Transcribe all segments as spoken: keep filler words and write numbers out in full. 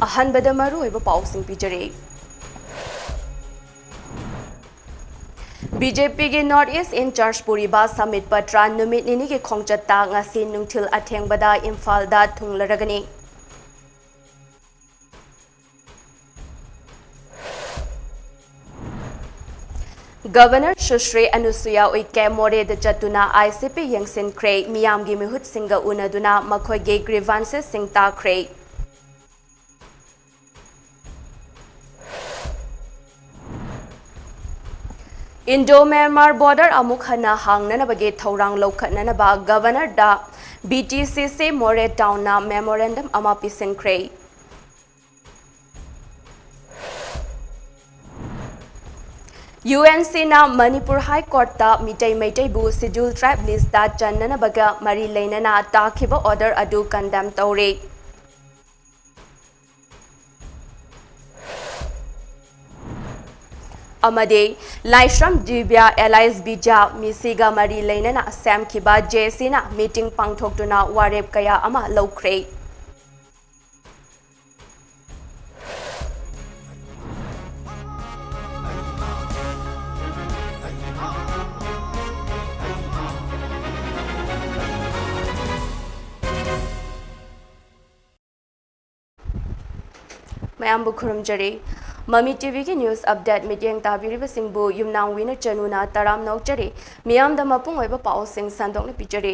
ꯑꯍꯥꯟꯕꯗ ꯃꯔꯨꯑꯣꯏꯕ ꯄꯥꯎꯁꯤꯡ ꯄꯤꯖꯔꯤ꯫ ꯕꯤ ꯖꯦ ꯄꯤꯒꯤ North East in Charge ꯄꯨꯔꯤꯕ ꯁꯃꯤꯠ ꯄꯇ꯭ꯔ ꯅꯨꯃꯤꯠ ꯅꯤꯅꯤꯒꯤ ꯈꯣꯡꯆꯠꯇ ꯉꯁꯤ ꯅꯨꯡꯊꯤꯜ ꯑꯊꯦꯡꯕꯗ ꯏꯝꯐꯥꯜꯗ ꯊꯨꯡꯂꯔꯒꯅꯤ꯫ ꯒꯚꯔꯅꯔ ꯁꯨꯁ꯭ꯔꯤ ꯑꯅꯨꯁꯨꯌꯥ ꯎꯏꯀꯦ ꯃꯣꯔꯦꯗ ꯆꯠꯇꯨꯅ ꯑꯥꯏ ꯁꯤ ꯄꯤ ꯌꯦꯡꯁꯤꯟꯈ꯭ꯔꯦ꯫ ꯃꯤꯌꯥꯝꯒꯤ ꯃꯤꯍꯨꯠꯁꯤꯡꯒ ꯎꯅꯗꯨꯅ ꯃꯈꯣꯏꯒꯤ grievances ꯁꯤꯡ ꯇꯥꯈ꯭ꯔꯦ꯫ ꯏꯟꯗꯣ ꯃ꯭ꯌꯥꯟꯃꯥꯔ border ꯑꯃꯨꯛ ꯍꯟꯅ ꯍꯥꯡꯅꯅꯕꯒꯤ ꯊꯧꯔꯥꯡ ꯂꯧꯈꯠꯅꯅꯕ ꯒꯚꯔꯅꯔꯗ ꯕꯤ ꯇꯤ ꯁꯤ ꯁꯤ ꯃꯣꯔꯦ ꯇꯥꯎꯟꯅ memorandum ꯑꯃ ꯄꯤꯁꯤꯟꯈ꯭ꯔꯦ꯫ ꯌꯨ ꯑꯦꯟ ꯁꯤꯅ ꯃꯅꯤꯄꯨꯔ ꯍꯥꯏ ꯀꯣꯔꯠꯇ ꯃꯤꯇꯩ ꯃꯩꯇꯩꯕꯨ Scheduled Tribe list ꯇ ꯆꯟꯅꯅꯕꯒ ꯃꯔꯤ ꯂꯩꯅꯅ ꯇꯥꯈꯤꯕ order ꯑꯗꯨ condemn ꯇꯧꯔꯦ꯫ ꯑꯃꯗꯤ ꯂꯥꯏꯁ꯭ꯔꯝ ꯗꯤꯕ꯭ꯌꯥ alias ꯕꯤꯖꯥ ꯃꯤꯁꯤꯒ ꯃꯔꯤ ꯂꯩꯅꯅ ꯁꯦꯝꯈꯤꯕ ꯖꯦ ꯁꯤꯅ meeting ꯄꯥꯡꯊꯣꯛꯇꯨꯅ ꯋꯥꯔꯦꯞ ꯀꯌꯥ ꯑꯃ ꯂꯧꯈ꯭ꯔꯦ꯫ ꯃꯌꯥꯝꯕꯨ ꯈꯨꯔꯨꯝꯖꯔꯤ꯫ ꯃꯃꯤ ꯇꯤ ꯚꯤꯒꯤ news update ꯃꯤꯠꯌꯦꯡ ꯇꯥꯕꯤꯔꯤꯕꯁꯤꯡꯕꯨ ꯌꯨꯝꯅꯥꯝ ꯋꯤꯅ ꯆꯅꯨꯅ ꯇꯔꯥꯝꯅ ꯑꯣꯛꯆꯔꯤ꯫ ꯃꯤꯌꯥꯝꯗ ꯃꯄꯨꯡ ꯑꯣꯏꯕ ꯄꯥꯎꯁꯤꯡ ꯁꯟꯗꯣꯛꯅ ꯄꯤꯖꯔꯤ꯫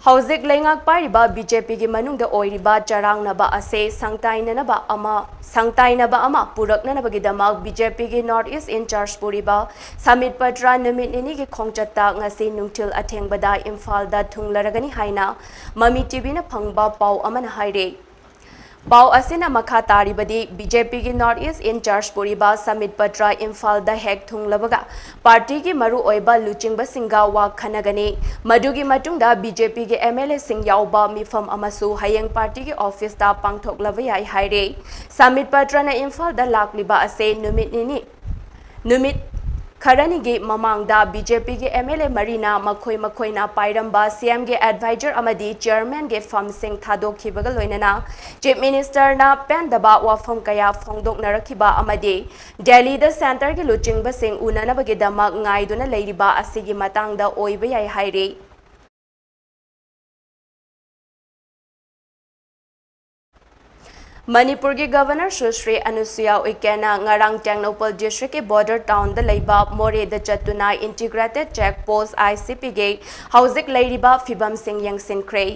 ꯍꯧꯖꯤꯛ ꯂꯩꯉꯥꯛ ꯄꯥꯏꯔꯤꯕ ꯕꯤ ꯖꯦ ꯄꯤꯒꯤ ꯃꯅꯨꯡꯗ ꯑꯣꯏꯔꯤꯕ ꯆꯔꯥꯡꯅꯕ ꯑꯁꯦ ꯁꯪꯇꯥꯏꯅꯅꯕ ꯑꯃ, ꯁꯪꯇꯥꯏꯅꯕ ꯑꯃ ꯄꯨꯔꯛꯅꯅꯕꯒꯤꯗꯃꯛ ꯕꯤ ꯖꯦ ꯄꯤꯒꯤ North East in Charge ꯄꯨꯔꯤꯕ ꯁꯃꯤꯠ ꯄꯇ꯭ꯔ ꯅꯨꯃꯤꯠ ꯅꯤꯅꯤꯒꯤ ꯈꯣꯡꯆꯠꯇ ꯉꯁꯤ ꯅꯨꯡꯊꯤꯜ ꯑꯊꯦꯡꯕꯗ ꯏꯝꯐꯥꯜꯗ ꯊꯨꯡꯂꯔꯒꯅꯤ ꯍꯥꯏꯅ ꯃꯃꯤ ꯇꯤ ꯚꯤꯅ ꯐꯪꯕ ꯄꯥꯎ ꯑꯃꯅ ꯍꯥꯏꯔꯤ꯫ ꯄꯥꯎ ꯑꯁꯤꯅ ꯃꯈꯥ ꯇꯥꯔꯤꯕꯗꯤ, ꯕꯤ ꯖꯦ ꯄꯤꯒꯤ North East in Charge ꯄꯨꯔꯤꯕ ꯁꯃꯤꯠ ꯄꯇ꯭ꯔ ꯏꯝꯐꯥꯜꯗ ꯍꯦꯛ ꯊꯨꯡꯂꯕꯒ ꯄꯥꯔꯇꯤꯒꯤ ꯃꯔꯨꯑꯣꯏꯕ ꯂꯨꯆꯤꯡꯕꯁꯤꯡꯒ ꯋꯥ ꯈꯟꯅꯒꯅꯤ꯫ ꯃꯗꯨꯒꯤ ꯃꯇꯨꯡꯗ ꯕꯤ ꯖꯦ ꯄꯤꯒꯤ ꯑꯦꯝ ꯑꯦꯜ ꯑꯦꯁꯤꯡ ꯌꯥꯎꯕ ꯃꯤꯐꯝ ꯑꯃꯁꯨ ꯍꯌꯦꯡ ꯄꯥꯔꯇꯤꯒꯤ ꯑꯣꯐꯤꯁꯇ ꯄꯥꯡꯊꯣꯛꯂꯕ ꯌꯥꯏ ꯍꯥꯏꯔꯦ꯫ ꯁꯃꯤꯠ ꯄꯇ꯭ꯔꯅ ꯏꯝꯐꯥꯜꯗ ꯂꯥꯛꯂꯤꯕ ꯑꯁꯦ ꯅꯨꯃꯤꯠ ꯅꯤꯅꯤ, ꯅꯨꯃꯤꯠ ꯈꯔꯅꯤꯒꯤ ꯃꯃꯥꯡꯗ BJPꯒꯤ MLA ꯃꯔꯤꯅ ꯃꯈꯣꯏ ꯃꯈꯣꯏꯅ ꯄꯥꯏꯔꯝꯕ CMꯒꯤ advisor ꯑꯃꯗꯤ chairmanꯒꯤ firmꯁꯤꯡ ꯊꯥꯗꯣꯛꯈꯤꯕꯒ ꯂꯣꯏꯅꯅ Chief Ministerꯅ ꯄꯦꯟꯗꯕ ꯋꯥꯐꯝ ꯀꯌꯥ ꯐꯣꯡꯗꯣꯛꯅꯔꯛꯈꯤꯕ ꯑꯃꯗꯤ ꯗꯦꯜꯂꯤꯗ centreꯒꯤ ꯂꯨꯆꯤꯡꯕꯁꯤꯡ ꯎꯅꯅꯕꯒꯤꯗꯃꯛ ꯉꯥꯏꯗꯨꯅ ꯂꯩꯔꯤꯕ ꯑꯁꯤꯒꯤ ꯃꯇꯥꯡꯗ ꯑꯣꯏꯕ ꯌꯥꯏ ꯍꯥꯏꯔꯤ꯫ ꯃꯅꯤꯄꯨꯔꯒꯤ Governor ꯁꯨꯁ꯭ꯔꯤ ꯑꯅꯨꯁꯨꯌꯥ ꯎꯏꯀꯦꯟꯅ ꯉꯔꯥꯡ ꯇꯦꯡꯅꯧꯄꯜ districtꯀꯤ border townꯗ ꯂꯩꯕ ꯃꯣꯔꯦꯗ ꯆꯠꯇꯨꯅ Integrated Check Post, ICPꯒꯤ ꯍꯧꯖꯤꯛ ꯂꯩꯔꯤꯕ ꯐꯤꯕꯝꯁꯤꯡ ꯌꯦꯡꯁꯤꯟꯈ꯭ꯔꯦ꯫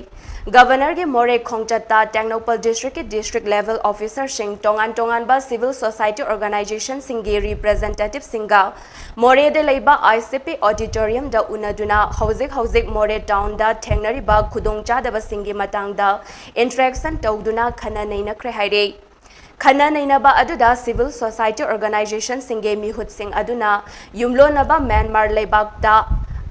Governorꯒꯤ ꯃꯣꯔꯦ ꯈꯣꯡꯆꯠꯇ ꯇꯦꯡꯅꯧꯄꯜ districtꯀꯤ district level officerꯁꯤꯡ, ꯇꯣꯉꯥꯟ ꯇꯣꯉꯥꯟꯕ civil society organizationꯁꯤꯡꯒꯤ representativeꯁꯤꯡꯒ ꯃꯣꯔꯦꯗ ꯂꯩꯕ ICP auditoriumꯗ ꯎꯅꯗꯨꯅ ꯍꯧꯖꯤꯛ ꯍꯧꯖꯤꯛ ꯃꯣꯔꯦ townꯗ ꯊꯦꯡꯅꯔꯤꯕ ꯈꯨꯗꯣꯡꯆꯥꯗꯕꯁꯤꯡꯒꯤ ꯃꯇꯥꯡꯗ interaction ꯇꯧꯗꯨꯅ ꯈꯟꯅ ꯅꯩꯅꯈ꯭ꯔꯦ ꯍꯥꯏꯔꯦ꯫ ꯈꯟꯅ ꯅꯩꯅꯕ ꯑꯗꯨꯗ civil society organizationꯁꯤꯡꯒꯤ ꯃꯤꯍꯨꯠꯁꯤꯡ ꯑꯗꯨꯅ ꯌꯨꯝꯂꯣꯟꯅꯕ ꯃ꯭ꯌꯥꯟꯃꯥꯔ ꯂꯩꯕꯥꯛꯇ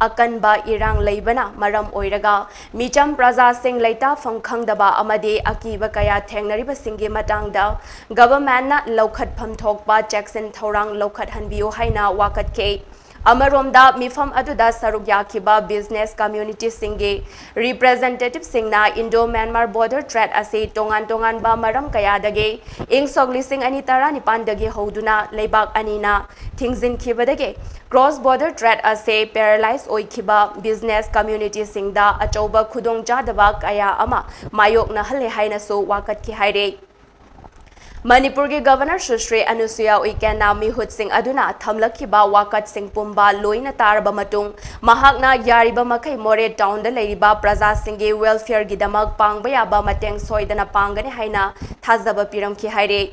ꯑꯀꯟꯕ ꯏꯔꯥꯡ ꯂꯩꯕꯅ ꯃꯔꯝ ꯑꯣꯏꯔꯒ ꯃꯤꯆꯝ ꯄ꯭ꯔꯖꯥꯁꯤꯡ ꯂꯩꯇꯥꯐꯝ ꯈꯪꯗꯕ ꯑꯃꯗꯤ ꯑꯀꯤꯕ ꯀꯌꯥ ꯊꯦꯡꯅꯔꯤꯕꯁꯤꯡꯒꯤ ꯃꯇꯥꯡꯗ governmentꯅ ꯂꯧꯈꯠꯐꯝ ꯊꯣꯛꯄ ꯆꯦꯛꯁꯤꯟ ꯊꯧꯔꯥꯡ ꯂꯧꯈꯠꯍꯟꯕꯤꯌꯨ ꯍꯥꯏꯅ ꯋꯥꯀꯠꯈꯤ꯫ ꯑꯃꯔꯣꯝꯗ, ꯃꯤꯐꯝ ꯑꯗꯨꯗ ꯁꯔꯨꯛ ꯌꯥꯈꯤꯕ business communityꯁꯤꯡꯒꯤ representativeꯁꯤꯡꯅ Indo-Myanmar border threat ꯑꯁꯤ ꯇꯣꯉꯥꯟ ꯇꯣꯉꯥꯟꯕ ꯃꯔꯝ ꯀꯌꯥꯗꯒꯤ ꯏꯪ ꯁꯣꯛ ꯂꯤꯁꯤꯡ ꯑꯅꯤ ꯇꯔꯥꯅꯤꯄꯥꯟꯗꯒꯤ ꯍꯧꯗꯨꯅ ꯂꯩꯕꯥꯛ ꯑꯅꯤꯅ ꯊꯤꯡꯖꯤꯟꯈꯤꯕꯗꯒꯤ cross border threat ꯑꯁꯤ paralyze ꯑꯣꯏꯈꯤꯕ business communityꯁꯤꯡꯗ ꯑꯆꯧꯕ ꯈꯨꯗꯣꯡꯆꯥꯗꯕ ꯀꯌꯥ ꯑꯃ ꯃꯥꯌꯣꯛꯅꯍꯜꯂꯦ ꯍꯥꯏꯅꯁꯨ ꯋꯥꯀꯠꯈꯤ ꯍꯥꯏꯔꯤ꯫ ꯃꯅꯤꯄꯨꯔꯒꯤ Governor ꯁꯨꯁ꯭ꯔꯤ ꯑꯅꯨꯁꯨꯌꯥ ꯎꯏꯀꯦꯟꯅ ꯃꯤꯍꯨꯠꯁꯤꯡ ꯑꯗꯨꯅ ꯊꯝꯂꯛꯈꯤꯕ ꯋꯥꯀꯠꯁꯤꯡ ꯄꯨꯝꯕ ꯂꯣꯏꯅ ꯇꯥꯔꯕ ꯃꯇꯨꯡ, ꯃꯍꯥꯛꯅ ꯌꯥꯔꯤꯕ ꯃꯈꯩ ꯃꯣꯔꯦ townꯗ ꯂꯩꯔꯤꯕ ꯄ꯭ꯔꯖꯥꯁꯤꯡꯒꯤ welfareꯒꯤꯗꯃꯛ ꯄꯥꯡꯕ ꯌꯥꯕ ꯃꯇꯦꯡ ꯁꯣꯏꯗꯅ ꯄꯥꯡꯒꯅꯤ ꯍꯥꯏꯅ ꯊꯥꯖꯕ ꯄꯤꯔꯝꯈꯤ ꯍꯥꯏꯔꯤ꯫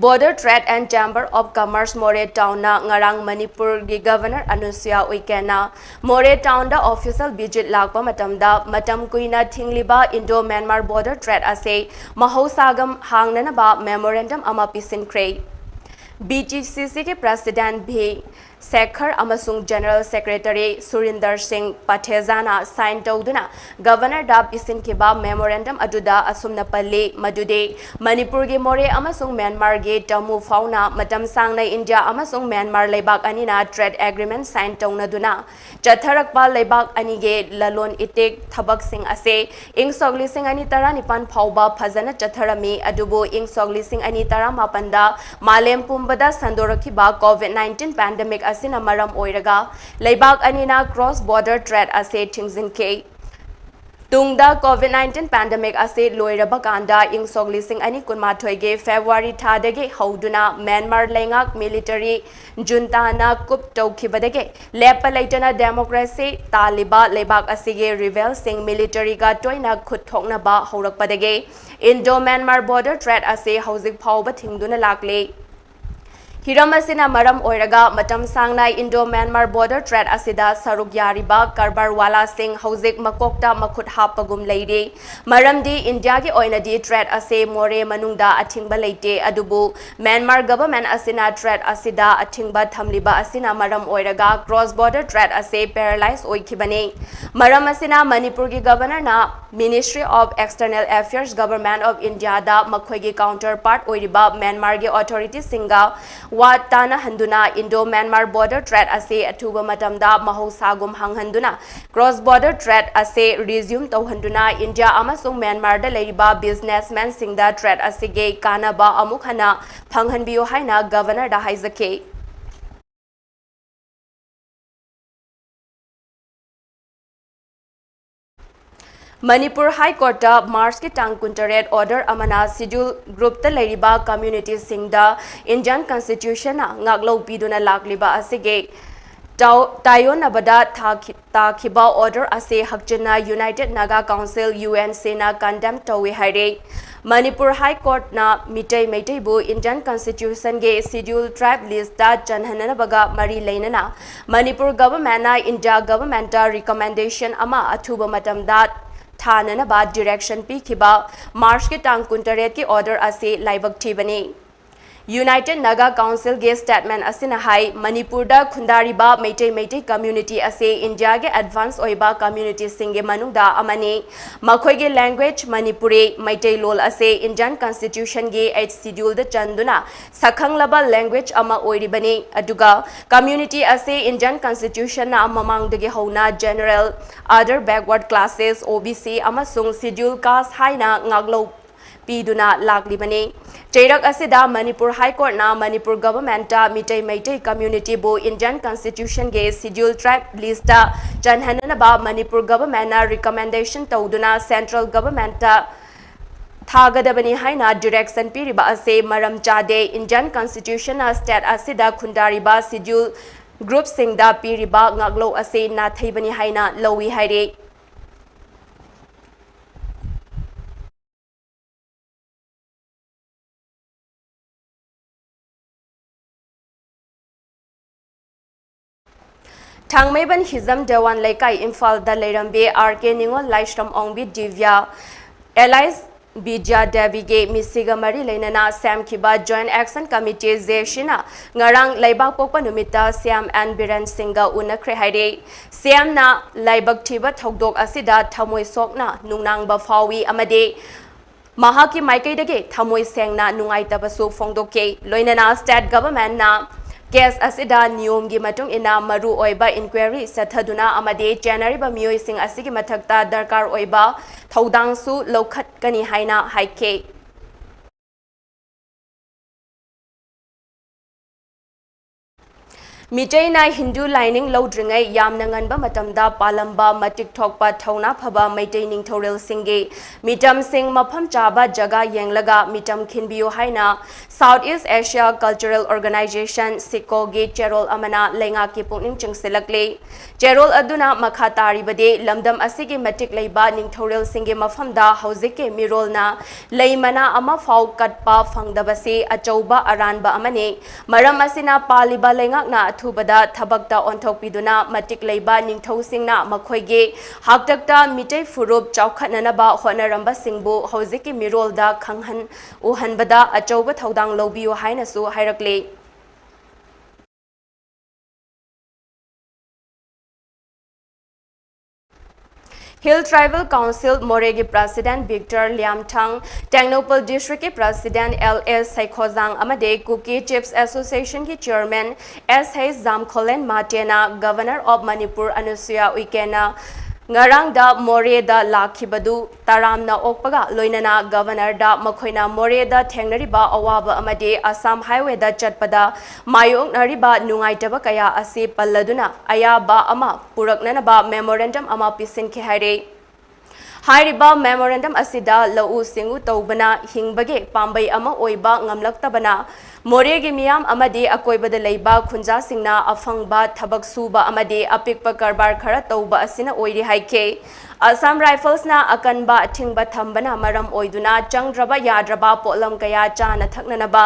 Border Trade and Chamber of Commerce ꯃꯣꯔꯦ townꯅ ꯉꯔꯥꯡ ꯃꯅꯤꯄꯨꯔꯒꯤ Governor ꯑꯅꯨꯁꯨꯌꯥ ꯎꯏꯀꯦꯟꯅ ꯃꯣꯔꯦ townꯗ official visit ꯂꯥꯛꯄ ꯃꯇꯝꯗ ꯃꯇꯝ ꯀꯨꯏꯅ ꯊꯤꯡꯂꯤꯕ Indo-Myanmar border threat ꯑꯁꯤ ꯃꯍꯧꯁꯥꯒꯨꯝ ꯍꯥꯡꯅꯅꯕ memorandum ꯑꯃ ꯄꯤꯁꯤꯟꯈ꯭ꯔꯦ꯫ BTCCꯒꯤ President V ꯁꯦꯈꯔ ꯑꯃꯁꯨꯡ General Secretary ꯁꯨꯔꯤꯟꯗꯔ ꯁꯤꯡ ꯄꯊꯦꯖꯥꯅ sign ꯇꯧꯗꯨꯅ Governor ꯗ ꯄꯤꯁꯤꯟꯈꯤꯕ memorandum ꯑꯗꯨꯗ ꯑꯁꯨꯝꯅ ꯄꯜꯂꯤ, ꯃꯗꯨꯗꯤ ꯃꯅꯤꯄꯨꯔꯒꯤ ꯃꯣꯔꯦ ꯑꯃꯁꯨꯡ ꯃ꯭ꯌꯥꯟꯃꯥꯔꯒꯤ ꯇꯥꯃꯨ ꯐꯥꯎꯅ ꯃꯇꯝ ꯁꯥꯡꯅ ꯏꯟꯗꯤꯌꯥ ꯑꯃꯁꯨꯡ ꯃ꯭ꯌꯥꯟꯃꯥꯔ ꯂꯩꯕꯥꯛ ꯑꯅꯤꯅ trade agreement sign ꯇꯧꯅꯗꯨꯅ ꯆꯠꯊꯔꯛꯄ ꯂꯩꯕꯥꯛ ꯑꯅꯤꯒꯤ ꯂꯂꯣꯟ ꯏꯇꯤꯛ ꯊꯕꯛꯁꯤꯡ ꯑꯁꯤ ꯏꯪ ꯁꯣꯛ ꯂꯤꯁꯤꯡ ꯑꯅꯤ ꯇꯔꯥꯅꯤꯄꯥꯟ ꯐꯥꯎꯕ ꯐꯖꯅ ꯆꯠꯊꯔꯝꯃꯤ꯫ ꯑꯗꯨꯕꯨ ꯏꯪ ꯁꯣꯛ ꯂꯤꯁꯤꯡ ꯑꯅꯤ ꯇꯔꯥꯃꯥꯄꯟꯗ ꯃꯥꯂꯦꯝ ꯄꯨꯝꯕꯗ ꯁꯟꯗꯣꯔꯛꯈꯤꯕ COVID nineteen pandemic ꯑꯁꯤꯅ ꯃꯔꯝ ꯑꯣꯏꯔꯒ ꯂꯩꯕꯥꯛ ꯑꯅꯤꯅ cross border trade ꯑꯁꯤ ꯊꯤꯡꯖꯤꯟꯈꯤ꯫ ꯇꯨꯡꯗ COVID nineteen pandemic ꯑꯁꯤ ꯂꯣꯏꯔꯕ ꯀꯥꯟꯗ ꯏꯪ ꯁꯣꯛ ꯂꯤꯁꯤꯡ ꯑꯅꯤ ꯀꯨꯟꯃꯥꯊꯣꯏꯒꯤ February ꯊꯥꯗꯒꯤ ꯍꯧꯗꯨꯅ ꯃ꯭ꯌꯥꯟꯃꯥꯔ ꯂꯩꯉꯥꯛ military junta ꯅ coup ꯇꯧꯈꯤꯕꯗꯒꯤ ꯂꯦꯞꯄ ꯂꯩꯇꯅ democracy ꯇꯥꯜꯂꯤꯕ ꯂꯩꯕꯥꯛ ꯑꯁꯤꯒꯤ rebel ꯁꯤꯡ military ꯒ ꯇꯣꯏꯅ ꯈꯨꯠ ꯊꯣꯛꯅꯕ ꯍꯧꯔꯛꯄꯗꯒꯤ Indo Myanmar border trade ꯑꯁꯤ ꯍꯧꯖꯤꯛ ꯐꯥꯎꯕ ꯊꯤꯡꯗꯨꯅ ꯂꯥꯛꯂꯤ꯫ ꯍꯤꯔꯝ ꯑꯁꯤꯅ ꯃꯔꯝ ꯑꯣꯏꯔꯒ ꯃꯇꯝ ꯁꯥꯡꯅ Indo Myanmar border trade ꯑꯁꯤꯗ ꯁꯔꯨꯛ ꯌꯥꯔꯤꯕ ꯀꯔꯕꯥꯔ ꯋꯥꯂꯥꯁꯤꯡ ꯍꯧꯖꯤꯛ ꯃꯀꯣꯛꯇ ꯃꯈꯨꯠ ꯍꯥꯞꯄꯒꯨꯝ ꯂꯩꯔꯤ꯫ ꯃꯔꯝꯗꯤ ꯏꯟꯗꯤꯌꯥꯒꯤ ꯑꯣꯏꯅꯗꯤ trade ꯑꯁꯤ ꯃꯣꯔꯦ ꯃꯅꯨꯡꯗ ꯑꯊꯤꯡꯕ ꯂꯩꯇꯦ, ꯑꯗꯨꯕꯨ ꯃ꯭ꯌꯥꯟꯃꯥꯔ government ꯑꯁꯤꯅ trade ꯑꯁꯤꯗ ꯑꯊꯤꯡꯕ ꯊꯝꯂꯤꯕ ꯑꯁꯤꯅ ꯃꯔꯝ ꯑꯣꯏꯔꯒ cross border trade ꯑꯁꯤ paralyze ꯑꯣꯏꯈꯤꯕꯅꯤ꯫ ꯃꯔꯝ ꯑꯁꯤꯅ ꯃꯅꯤꯄꯨꯔꯒꯤ Governor ꯅ Ministry of External Affairs, Government of India ꯗ ꯃꯈꯣꯏꯒꯤ counterpart ꯑꯣꯏꯔꯤꯕ ꯃ꯭ꯌꯥꯟꯃꯥꯔꯒꯤ authority ꯁꯤꯡꯒ ꯋꯥ ꯇꯥꯅꯍꯟꯗꯨꯅ Indo Myanmar border trade ꯑꯁꯤ ꯑꯊꯨꯕ ꯃꯇꯝꯗ ꯃꯍꯧꯁꯥꯒꯨꯝ ꯍꯥꯡꯍꯟꯗꯨꯅ cross border trade ꯑꯁꯤ resume ꯇꯧꯍꯟꯗꯨꯅ ꯏꯟꯗꯤꯌꯥ ꯑꯃꯁꯨꯡ ꯃ꯭ꯌꯥꯟꯃꯥꯔꯗ ꯂꯩꯔꯤꯕ businessman ꯁꯤꯡꯗ trade ꯑꯁꯤꯒꯤ ꯀꯥꯟꯅꯕ ꯑꯃꯨꯛ ꯍꯟꯅ ꯐꯪꯍꯟꯕꯤꯌꯨ ꯍꯥꯏꯅ Governor ꯗ ꯍꯥꯏꯖꯈꯤ꯫ ꯃꯅꯤꯄꯨꯔ High Court ꯇ March ꯀꯤ ꯇꯥꯡ ꯀꯨꯟꯇꯔꯦꯠ order ꯑꯃꯅ schedule group ꯇ ꯂꯩꯔꯤꯕ community ꯁꯤꯡꯗ Indian Constitution ꯅ ꯉꯥꯛꯂꯧ ꯄꯤꯗꯨꯅ ꯂꯥꯛꯂꯤꯕ ꯑꯁꯤꯒꯤ ꯇꯥꯎ-, ꯇꯥꯏꯌꯣꯟꯅꯕꯗ ꯊꯥꯈꯤ-, ꯇꯥꯈꯤꯕ order ꯑꯁꯤ ꯍꯛꯆꯤꯟꯅ United Naga Council, U N C ꯅ condemn ꯇꯧꯏ ꯍꯥꯏꯔꯤ꯫ ꯃꯅꯤꯄꯨꯔ High Court ꯅ ꯃꯤꯇꯩ ꯃꯩꯇꯩꯕꯨ Indian Constitution ꯒꯤ schedule tribe list ꯇ ꯆꯟꯍꯟꯅꯅꯕꯒ ꯃꯔꯤ ꯂꯩꯅꯅ ꯃꯅꯤꯄꯨꯔ government ꯅ ꯏꯟꯗꯤꯌꯥ government ꯇ recommendation ꯑꯃ ꯑꯊꯨꯕ ꯃꯇꯝꯗ ꯊꯥꯅꯅꯕ direction ꯄꯤꯈꯤꯕ March ꯀꯤ ꯇꯥꯡ ꯀꯨꯟꯇꯔꯦꯠ ꯀꯤ order ꯑꯁꯤ ꯂꯥꯏꯕꯛ ꯊꯤꯕꯅꯤ꯫ United Naga Council ꯒꯤ statement ꯑꯁꯤꯅ ꯍꯥꯏ, ꯃꯅꯤꯄꯨꯔꯗ ꯈꯨꯟꯗꯥꯔꯤꯕ ꯃꯩꯇꯩ ꯃꯩꯇꯩ community ꯑꯁꯤ ꯏꯟꯗꯤꯌꯥꯒꯤ advance ꯑꯣꯏꯕ community ꯁꯤꯡꯒꯤ ꯃꯅꯨꯡꯗ ꯑꯃꯅꯤ꯫ ꯃꯈꯣꯏꯒꯤ language ꯃꯅꯤꯄꯨꯔꯤ ꯃꯩꯇꯩꯂꯣꯟ ꯑꯁꯤ Indian Constitution ꯒꯤ eighth schedule ꯗ ꯆꯟꯗꯨꯅ ꯁꯛꯈꯪꯂꯕ language ꯑꯃ ꯑꯣꯏꯔꯤꯕꯅꯤ꯫ ꯑꯗꯨꯒ community ꯑꯁꯤ Indian Constitution ꯅ ꯃꯃꯥꯡꯗꯒꯤ ꯍꯧꯅ general, other backward classes, O B C ꯑꯃꯁꯨꯡ schedule caste ꯍꯥꯏꯅ ꯉꯥꯛꯂꯧ ꯄꯤꯗꯨꯅ ꯂꯥꯛꯂꯤꯕꯅꯤ꯫ ꯆꯩꯔꯛ ꯑꯁꯤꯗ ꯃꯅꯤꯄꯨꯔ High Court ꯅ ꯃꯅꯤꯄꯨꯔ government ꯇ ꯃꯤꯇꯩ ꯃꯩꯇꯩ community ꯕꯨ Indian Constitution ꯒꯤ schedule tribe list ꯇ ꯆꯟꯍꯟꯅꯅꯕ ꯃꯅꯤꯄꯨꯔ government ꯅ recommendation ꯇꯧꯗꯨꯅ central government ꯇ ꯊꯥꯒꯗꯕꯅꯤ ꯍꯥꯏꯅ direction ꯄꯤꯔꯤꯕ ꯑꯁꯤ ꯃꯔꯝ ꯆꯥꯗꯦ꯫ Indian Constitution ꯅ state ꯑꯁꯤꯗ ꯈꯨꯟꯗꯥꯔꯤꯕ schedule group ꯁꯤꯡꯗ ꯄꯤꯔꯤꯕ ꯉꯥꯛꯂꯧ ꯑꯁꯤ ꯅꯥꯊꯩꯕꯅꯤ ꯍꯥꯏꯅ ꯂꯧꯏ ꯍꯥꯏꯔꯤ꯫ ꯊꯥꯡꯃꯩꯕꯟ ꯍꯤꯖꯝ ꯗꯦꯋꯥꯟ ꯂꯩꯀꯥꯏ, ꯏꯝꯐꯥꯜꯗ ꯂꯩꯔꯝꯕꯤ ꯑꯥꯔ ꯀꯦ ꯅꯤꯉꯣꯜ ꯂꯥꯏꯁ꯭ꯔꯝ ꯑꯣꯡꯕꯤ ꯗꯤꯕ꯭ꯌꯥ, alias ꯕꯤꯗ꯭ꯌꯥ ꯗꯦꯕꯤꯒꯤ ꯃꯤꯁꯤꯒ ꯃꯔꯤ ꯂꯩꯅꯅ ꯁꯦꯝꯈꯤꯕ Joint Action Committee, ꯖꯦ ꯑꯦ ꯁꯤꯅ ꯉꯔꯥꯡ ꯂꯩꯕꯥꯛꯄꯣꯛꯄ ꯅꯨꯃꯤꯠꯇ ꯁꯤ ꯑꯦꯝ ꯑꯦꯟ ꯕꯤꯔꯦꯟ ꯁꯤꯡꯒ ꯎꯅꯈ꯭ꯔꯦ ꯍꯥꯏꯔꯤ꯫ ꯁꯤ ꯑꯦꯝꯅ ꯂꯥꯏꯕꯛ ꯊꯤꯕ ꯊꯧꯗꯣꯛ ꯑꯁꯤꯗ ꯊꯃꯣꯏ ꯁꯣꯛꯅ ꯅꯨꯡꯅꯥꯡꯕ ꯐꯥꯎꯏ ꯑꯃꯗꯤ ꯃꯍꯥꯛꯀꯤ ꯃꯥꯏꯀꯩꯗꯒꯤ ꯊꯃꯣꯏ ꯁꯦꯡꯅ ꯅꯨꯡꯉꯥꯏꯇꯕꯁꯨ ꯐꯣꯡꯗꯣꯛꯈꯤ꯫ ꯂꯣꯏꯅꯅ state government ꯅ case ꯑꯁꯤꯗ ꯅꯤꯌꯣꯝꯒꯤ ꯃꯇꯨꯡ ꯏꯟꯅ ꯃꯔꯨ ꯑꯣꯏꯕ inquiry ꯆꯠꯊꯗꯨꯅ ꯑꯃꯗꯤ ꯆꯦꯟꯅꯔꯤꯕ ꯃꯤꯑꯣꯏꯁꯤꯡ ꯑꯁꯤꯒꯤ ꯃꯊꯛꯇ ꯗꯔꯀꯥꯔ ꯑꯣꯏꯕ ꯊꯧꯗꯥꯡꯁꯨ ꯂꯧꯈꯠꯀꯅꯤ ꯍꯥꯏꯅ ꯍꯥꯏꯈꯤ꯫ ꯃꯤꯇꯩꯅ ꯍꯤꯟꯗꯨ ꯂꯥꯏꯅꯤꯡ ꯂꯧꯗ꯭ꯔꯤꯉꯩ ꯌꯥꯝꯅ ꯉꯟꯕ ꯃꯇꯝꯗ ꯄꯥꯜꯂꯝꯕ ꯃꯇꯤꯛ ꯊꯣꯛꯄ ꯊꯧꯅꯥ ꯐꯕ ꯃꯩꯇꯩ ꯅꯤꯡꯊꯧꯔꯦꯜꯁꯤꯡꯒꯤ ꯃꯤꯇꯝꯁꯤꯡ ꯃꯐꯝ ꯆꯥꯕ ꯖꯒꯥ ꯌꯦꯡꯂꯒ ꯃꯤꯇꯝ ꯈꯤꯟꯕꯤꯌꯨ ꯍꯥꯏꯅ South East Asia Cultural Organization, ꯁꯤꯀꯣꯒꯤ ꯆꯦꯔꯣꯜ ꯑꯃꯅ ꯂꯩꯉꯥꯛꯀꯤ ꯄꯨꯛꯅꯤꯡ ꯆꯤꯡꯁꯤꯜꯂꯛꯂꯤ꯫ ꯆꯦꯔꯣꯜ ꯑꯗꯨꯅ ꯃꯈꯥ ꯇꯥꯔꯤꯕꯗꯤ, ꯂꯝꯗꯝ ꯑꯁꯤꯒꯤ ꯃꯇꯤꯛ ꯂꯩꯕ ꯅꯤꯡꯊꯧꯔꯦꯜꯁꯤꯡꯒꯤ ꯃꯐꯝꯗ ꯍꯧꯖꯤꯛꯀꯤ ꯃꯤꯔꯣꯜꯅ ꯂꯩ ꯃꯅꯥ ꯑꯃꯐꯥꯎ ꯀꯠꯄ ꯐꯪꯗꯕꯁꯤ ꯑꯆꯧꯕ ꯑꯔꯥꯟꯕ ꯑꯃꯅꯤ꯫ ꯃꯔꯝ ꯑꯁꯤꯅ ꯄꯥꯜꯂꯤꯕ ꯂꯩꯉꯥꯛꯅ ꯑꯊꯨꯕꯗ ꯊꯕꯛꯇ ꯑꯣꯟꯊꯣꯛꯄꯤꯗꯨꯅ ꯃꯇꯤꯛ ꯂꯩꯕ ꯅꯤꯡꯊꯧꯁꯤꯡꯅ ꯃꯈꯣꯏꯒꯤ ꯍꯥꯛꯇꯛꯇ ꯃꯤꯇꯩ ꯐꯨꯔꯨꯞ ꯆꯥꯎꯈꯠꯅꯅꯕ ꯍꯣꯠꯅꯔꯝꯕꯁꯤꯡꯕꯨ ꯍꯧꯖꯤꯛꯀꯤ ꯃꯤꯔꯣꯜꯗ ꯈꯪꯍꯟ ꯎꯍꯟꯕꯗ ꯑꯆꯧꯕ ꯊꯧꯗꯥꯡ ꯂꯧꯕꯤꯌꯨ ꯍꯥꯏꯅꯁꯨ ꯍꯥꯏꯔꯛꯂꯤ꯫ Hill Tribal Council ꯃꯣꯔꯦꯒꯤ President Victor Liamthang, Tengnoupal District ꯀꯤ President ꯑꯦꯜ ꯑꯦꯁ ꯁꯩꯈꯣꯖꯥꯡ ꯑꯃꯗꯤ Kuki Chiefs Association ꯒꯤ Chairman ꯑꯦꯁ ꯍꯩꯆ ꯖꯥꯝꯈꯣꯂꯦꯟ ꯃꯥꯇꯦꯅ Governor of ꯃꯅꯤꯄꯨꯔ ꯑꯅꯨꯁꯨꯌꯥ ꯎꯏꯀꯦꯟꯅ ꯉꯔꯥꯡꯗ ꯃꯣꯔꯦꯗ ꯂꯥꯛꯈꯤꯕꯗꯨ ꯇꯔꯥꯝꯅ ꯑꯣꯛꯄꯒ ꯂꯣꯏꯅꯅ Governor ꯗ ꯃꯈꯣꯏꯅ ꯃꯣꯔꯦꯗ ꯊꯦꯡꯅꯔꯤꯕ ꯑꯋꯥꯕ ꯑꯃꯗꯤ ꯑꯁꯥꯝ highway ꯗ ꯆꯠꯄꯗ ꯃꯥꯌꯣꯛꯅꯔꯤꯕ ꯅꯨꯡꯉꯥꯏꯇꯕ ꯀꯌꯥ ꯑꯁꯤ ꯄꯜꯂꯗꯨꯅ ꯑꯌꯥꯕ ꯑꯃ ꯄꯨꯔꯛꯅꯅꯕ memorandum ꯑꯃ ꯄꯤꯁꯤꯟꯈꯤ ꯍꯥꯏꯔꯤ꯫ ꯍꯥꯏꯔꯤꯕ memorandum ꯑꯁꯤꯗ ꯂꯧꯎ ꯁꯤꯡꯎ ꯇꯧꯕꯅ ꯍꯤꯡꯕꯒꯤ ꯄꯥꯝꯕꯩ ꯑꯃ ꯑꯣꯏꯕ ꯉꯝꯂꯛꯇꯕꯅ ꯃꯣꯔꯦꯒꯤ ꯃꯤꯌꯥꯝ ꯑꯃꯗꯤ ꯑꯀꯣꯏꯕꯗ ꯂꯩꯕ ꯈꯨꯟꯖꯥꯁꯤꯡꯅ ꯑꯐꯪꯕ ꯊꯕꯛ ꯁꯨꯕ ꯑꯃꯗꯤ ꯑꯄꯤꯛꯄ ꯀꯔꯕꯥꯔ ꯈꯔ ꯇꯧꯕ ꯑꯁꯤꯅ ꯑꯣꯏꯔꯤ ꯍꯥꯏꯈꯤ꯫ Assam Rifles ꯅ ꯑꯀꯟꯕ ꯑꯊꯤꯡꯕ ꯊꯝꯕꯅ ꯃꯔꯝ ꯑꯣꯏꯗꯨꯅ ꯆꯪꯗ꯭ꯔꯕ ꯌꯥꯗ꯭ꯔꯕ ꯄꯣꯠꯂꯝ ꯀꯌꯥ ꯆꯥꯅ ꯊꯛꯅꯅꯕ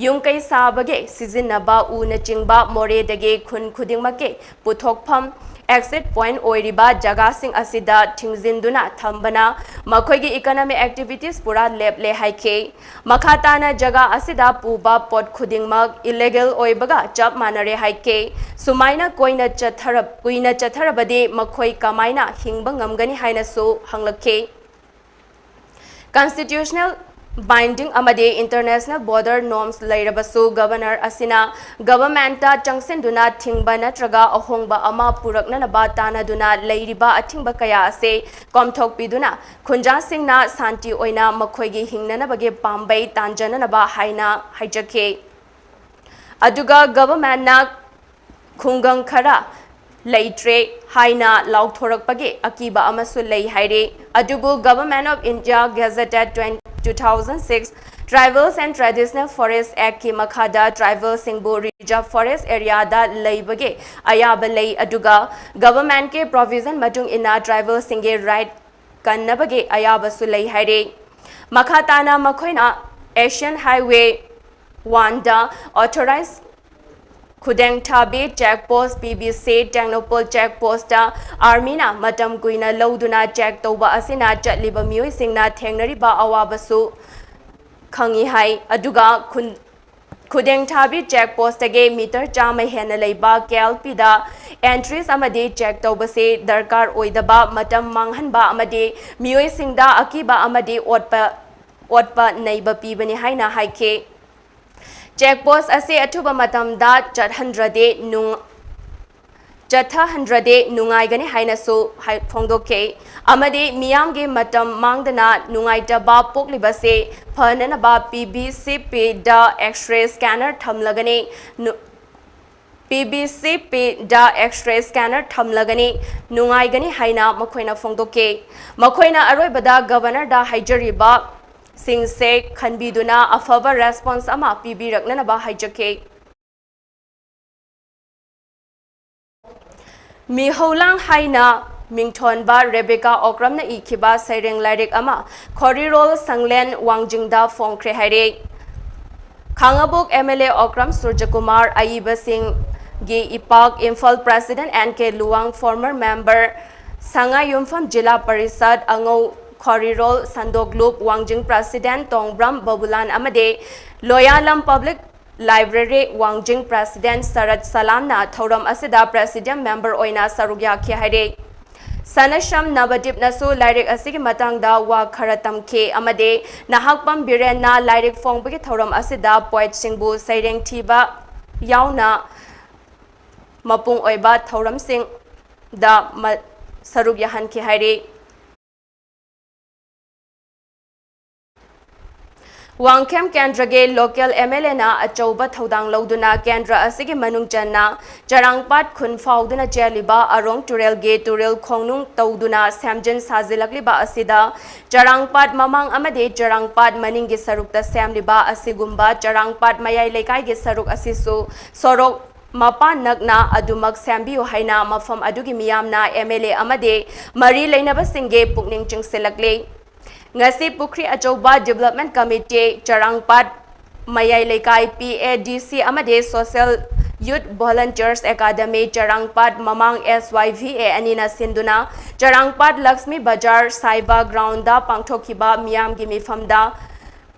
ꯌꯨꯝ ꯀꯩ ꯁꯥꯕꯒꯤ ꯁꯤꯖꯤꯟꯅꯕ ꯎꯅꯆꯤꯡꯕ ꯃꯣꯔꯦꯗꯒꯤ ꯈꯨꯟ ꯈꯨꯗꯤꯡꯃꯛꯀꯤ ꯄꯨꯊꯣꯛꯐꯝ exit point ꯑꯣꯏꯔꯤꯕ ꯖꯒꯥꯁꯤꯡ ꯑꯁꯤꯗ ꯊꯤꯡꯖꯤꯟꯗꯨꯅ ꯊꯝꯕꯅ ꯃꯈꯣꯏꯒꯤ economic activities ꯄꯨꯔꯥ ꯂꯦꯞꯂꯦ ꯍꯥꯏꯈꯤ꯫ ꯃꯈꯥ ꯇꯥꯅ ꯖꯒꯥ ꯑꯁꯤꯗ ꯄꯨꯕ ꯄꯣꯠ ꯈꯨꯗꯤꯡꯃꯛ illegal ꯑꯣꯏꯕꯒ ꯆꯞ ꯃꯥꯟꯅꯔꯦ ꯍꯥꯏꯈꯤ꯫ ꯁꯨꯃꯥꯏꯅ ꯀꯣꯏꯅ ꯆꯠꯊꯔ-, ꯀꯨꯏꯅ ꯆꯠꯊꯔꯕꯗꯤ ꯃꯈꯣꯏ ꯀꯃꯥꯏꯅ ꯍꯤꯡꯕ ꯉꯝꯒꯅꯤ ꯍꯥꯏꯅꯁꯨ ꯍꯪꯂꯛꯈꯤ꯫ Constitutional binding ꯑꯃꯗꯤ international border norms ꯂꯩꯔꯕꯁꯨ Governor ꯑꯁꯤꯅ government ꯇ ꯆꯪꯁꯤꯟꯗꯨꯅ ꯊꯤꯡꯕ ꯅꯠꯇ꯭ꯔꯒ ꯑꯍꯣꯡꯕ ꯑꯃ ꯄꯨꯔꯛꯅꯅꯕ ꯇꯥꯟꯅꯗꯨꯅ ꯂꯩꯔꯤꯕ ꯑꯊꯤꯡꯕ ꯀꯌꯥ ꯑꯁꯤ ꯀꯣꯝꯊꯣꯛꯄꯤꯗꯨꯅ ꯈꯨꯟꯖꯥꯁꯤꯡꯅ ꯁꯥꯟꯇꯤ ꯑꯣꯏꯅ ꯃꯈꯣꯏꯒꯤ ꯍꯤꯡꯅꯅꯕꯒꯤ ꯄꯥꯝꯕꯩ ꯇꯥꯟꯖꯅꯅꯕ ꯍꯥꯏꯅ ꯍꯥꯏꯖꯈꯤ꯫ ꯑꯗꯨꯒ government ꯅ ꯈꯨꯡꯒꯪ ꯈꯔ ꯂꯩꯇ꯭ꯔꯦ ꯍꯥꯏꯅ ꯂꯥꯎꯊꯣꯔꯛꯄꯒꯤ ꯑꯀꯤꯕ ꯑꯃꯁꯨ ꯂꯩ ꯍꯥꯏꯔꯤ꯫ ꯑꯗꯨꯕꯨ Government of India Gazetted twenty, two thousand six Tribals and Traditional Forest Act ꯀꯤ ꯃꯈꯥꯗ tribal ꯁꯤꯡꯕꯨ reserve forest area ꯗ ꯂꯩꯕꯒꯤ ꯑꯌꯥꯕ ꯂꯩ꯫ ꯑꯗꯨꯒ government ꯀꯤ provision ꯃꯇꯨꯡ ꯏꯟꯅ tribal ꯁꯤꯡꯒꯤ right ꯀꯟꯅꯕꯒꯤ ꯑꯌꯥꯕꯁꯨ ꯂꯩ ꯍꯥꯏꯔꯤ꯫ ꯃꯈꯥ ꯇꯥꯅ ꯃꯈꯣꯏꯅ Asian Highway one ꯗ authorized ꯈꯨꯗꯦꯡꯊꯥꯕꯤ check post, P B C Tengnoupal check post ꯑꯥꯔꯃꯤꯅ ꯃꯇꯝ ꯀꯨꯏꯅ ꯂꯧꯗꯨꯅ ꯆꯦꯛ ꯇꯧꯕ ꯑꯁꯤꯅ ꯆꯠꯂꯤꯕ ꯃꯤꯑꯣꯏꯁꯤꯡꯅ ꯊꯦꯡꯅꯔꯤꯕ ꯑꯋꯥꯕꯁꯨ ꯈꯪꯏ ꯍꯥꯏ꯫ ꯑꯗꯨꯒ ꯈꯨꯟ-, ꯈꯨꯗꯦꯡꯊꯥꯕꯤ ꯆꯦꯛ ꯄꯣꯁꯇꯒꯤ ꯃꯤꯇꯔ ꯆꯥꯝꯃ ꯍꯦꯟꯅ ꯂꯩꯕ ꯀꯦ ꯑꯦꯜ ꯄꯤꯗ ꯑꯦꯟꯇ꯭ꯔꯤꯁ ꯑꯃꯗꯤ ꯆꯦꯛ ꯇꯧꯕꯁꯤ ꯗꯔꯀꯥꯔ ꯑꯣꯏꯗꯕ, ꯃꯇꯝ ꯃꯥꯡꯍꯟꯕ ꯑꯃꯗꯤ ꯃꯤꯑꯣꯏꯁꯤꯡꯗ ꯑꯀꯤꯕ ꯑꯃꯗꯤ ꯑꯣꯠꯄ, ꯑꯣꯠꯄ ꯅꯩꯕ ꯄꯤꯕꯅꯤ ꯍꯥꯏꯅ ꯍꯥꯏꯈꯤ꯫ ꯆꯦꯛ ꯄꯣꯁ ꯑꯁꯤ ꯑꯊꯨꯕ ꯃꯇꯝꯗ ꯆꯠꯍꯟꯗ꯭ꯔꯗꯤ ꯅꯨꯡ-, ꯆꯠꯊꯍꯟꯗ꯭ꯔꯗꯤ ꯅꯨꯡꯉꯥꯏꯒꯅꯤ ꯍꯥꯏꯅꯁꯨ ꯍꯥꯏ-, ꯐꯣꯡꯗꯣꯛꯈꯤ꯫ ꯑꯃꯗꯤ ꯃꯤꯌꯥꯝꯒꯤ ꯃꯇꯝ ꯃꯥꯡꯗꯅ ꯅꯨꯡꯉꯥꯏꯇꯕ ꯄꯣꯛꯂꯤꯕꯁꯤ ꯐꯅꯅꯕ ꯄꯤ ꯕꯤ ꯁꯤ ꯄꯤꯗ X-ray scanner ꯊꯝꯂꯒꯅꯤ꯫ ꯅꯨ-, ꯄꯤ ꯕꯤ ꯁꯤ ꯄꯤꯗ X-ray scanner ꯊꯝꯂꯒꯅꯤ, ꯅꯨꯡꯉꯥꯏꯒꯅꯤ ꯍꯥꯏꯅ ꯃꯈꯣꯏꯅ ꯐꯣꯡꯗꯣꯛꯈꯤ꯫ ꯃꯈꯣꯏꯅ ꯑꯔꯣꯏꯕꯗ ꯒꯕꯔꯅꯔꯗ ꯍꯥꯏꯖꯔꯤꯕꯁꯤꯡꯁꯦ ꯈꯟꯕꯤꯗꯨꯅ ꯑꯐꯕ ꯔꯦꯁꯄꯣꯟꯁ ꯑꯃ ꯄꯤꯕꯤꯔꯛꯅꯅꯕ ꯍꯥꯏꯖꯈꯤ꯫ ꯃꯤꯍꯧꯂꯥꯡ ꯍꯥꯏꯅ ꯃꯤꯡꯊꯣꯟꯕ ꯔꯦꯕꯦꯀꯥ ꯑꯣꯀ꯭ꯔꯝꯅ ꯏꯈꯤꯕ ꯁꯩꯔꯦꯡ ꯂꯥꯏꯔꯤꯛ ꯑꯃ ꯈꯣꯔꯤꯔꯣꯜ ꯁꯪꯂꯦꯟ ꯋꯥꯡꯖꯤꯡꯗ ꯐꯣꯡꯈ꯭ꯔꯦ ꯍꯥꯏꯔꯦ꯫ Khangabok M L A Okram Surjakumar, ꯑꯏꯕꯁꯤꯡꯒꯤ ꯏꯄꯥꯛ, Imphal president N K Luwang, former member ꯁꯉꯥꯏꯌꯨꯝꯐꯝ ꯖꯤꯂꯥ ꯄꯔꯤꯁꯠ, ꯑꯉꯧ ꯈꯣꯔꯤꯔꯣꯜ ꯁꯟꯗꯣꯛꯂꯨꯞ, ꯋꯥꯡꯖꯤꯡ president ꯇꯣꯡꯕ꯭ꯔꯝ ꯕꯕꯨꯂꯥꯟ ꯑꯃꯗꯤ ꯂꯣꯌꯥꯂꯝ public library ꯋꯥꯡꯖꯤꯡ president ꯁꯔꯠ ꯁꯂꯥꯝꯅ ꯊꯧꯔꯝ ꯑꯁꯤꯗ president member ꯑꯣꯏꯅ ꯁꯔꯨꯛ ꯌꯥꯈꯤ ꯍꯥꯏꯔꯦ꯫ ꯁꯅꯁꯝ ꯅꯕꯗꯤꯞꯅꯁꯨ ꯂꯥꯏꯔꯤꯛ ꯑꯁꯤꯒꯤ ꯃꯇꯥꯡꯗ ꯋꯥ ꯈꯔ ꯇꯝꯈꯤ ꯑꯃꯗꯤ ꯅꯍꯥꯛꯄꯝ ꯕꯤꯔꯦꯟꯅ ꯂꯥꯏꯔꯤꯛ ꯐꯣꯡꯕꯒꯤ ꯊꯧꯔꯝ ꯑꯁꯤꯗ poetꯁꯤꯡꯕꯨ ꯁꯩꯔꯦꯡ ꯊꯤꯕ ꯌꯥꯎꯅ ꯃꯄꯨꯡ ꯑꯣꯏꯕ ꯊꯧꯔꯝꯁꯤꯡꯗ ꯃ-, ꯁꯔꯨꯛ ꯌꯥꯍꯟꯈꯤ ꯍꯥꯏꯔꯤ꯫ ꯋꯥꯡꯈꯦꯝ ꯀꯦꯟꯗ꯭ꯔꯒꯤ local ꯑꯦꯝ ꯑꯦꯜ ꯑꯦꯅ ꯑꯆꯧꯕ ꯊꯧꯗꯥꯡ ꯂꯧꯗꯨꯅ ꯀꯦꯟꯗ꯭ꯔ ꯑꯁꯤꯒꯤ ꯃꯅꯨꯡ ꯆꯟꯅ ꯆꯔꯥꯡꯄꯥꯠ ꯈꯨꯟ ꯐꯥꯎꯗꯨꯅ ꯆꯦꯜꯂꯤꯕ ꯑꯔꯣꯡ ꯇꯨꯔꯦꯜꯒꯤ ꯇꯨꯔꯦꯜ ꯈꯣꯡꯅꯨꯡ ꯇꯧꯗꯨꯅ ꯁꯦꯝꯖꯤꯟ ꯁꯥꯖꯤꯜꯂꯛꯂꯤꯕ ꯑꯁꯤꯗ ꯆꯔꯥꯡꯄꯥꯠ ꯃꯃꯥꯡ ꯑꯃꯗꯤ ꯆꯔꯥꯡꯄꯥꯠ ꯃꯅꯤꯡꯒꯤ ꯁꯔꯨꯛꯇ ꯁꯦꯝꯂꯤꯕ ꯑꯁꯤꯒꯨꯝꯕ ꯆꯔꯥꯡꯄꯥꯠ ꯃꯌꯥꯏ ꯂꯩꯀꯥꯏꯒꯤ ꯁꯔꯨꯛ ꯑꯁꯤꯁꯨ ꯁꯣꯔꯣꯛ ꯃꯄꯥꯟ ꯅꯛꯅ ꯑꯗꯨꯃꯛ ꯁꯦꯝꯕꯤꯌꯨ ꯍꯥꯏꯅ ꯃꯐꯝ ꯑꯗꯨꯒꯤ ꯃꯤꯌꯥꯝꯅ ꯑꯦꯝ ꯑꯦꯜ ꯑꯦ ꯑꯃꯗꯤ ꯃꯔꯤ ꯂꯩꯅꯕꯁꯤꯡꯒꯤ ꯄꯨꯛꯅꯤꯡ ꯆꯤꯡꯁꯤꯜꯂꯛꯂꯤ꯫ ꯉꯁꯤ ꯄꯨꯈ꯭ꯔꯤ ꯑꯆꯧꯕ development committee, ꯆꯔꯥꯡꯄꯥꯠ ꯃꯌꯥꯏ ꯂꯩꯀꯥꯏ ꯄꯤ ꯑꯦ ꯗꯤ ꯁꯤ ꯑꯃꯗꯤ social Youth Volunteers Academy, ꯆꯔꯥꯡꯄꯥꯠ ꯃꯃꯥꯡ S Y V A ꯑꯅꯤꯅ ꯁꯤꯟꯗꯨꯅ ꯆꯔꯥꯡꯄꯥꯠ ꯂꯛꯁꯃꯤ ꯕꯖꯥꯔ ꯁꯥꯏꯕ ꯒ꯭ꯔꯥꯎꯟꯗ ꯄꯥꯡꯊꯣꯛꯈꯤꯕ ꯃꯤꯌꯥꯝꯒꯤ ꯃꯤꯐꯝꯗ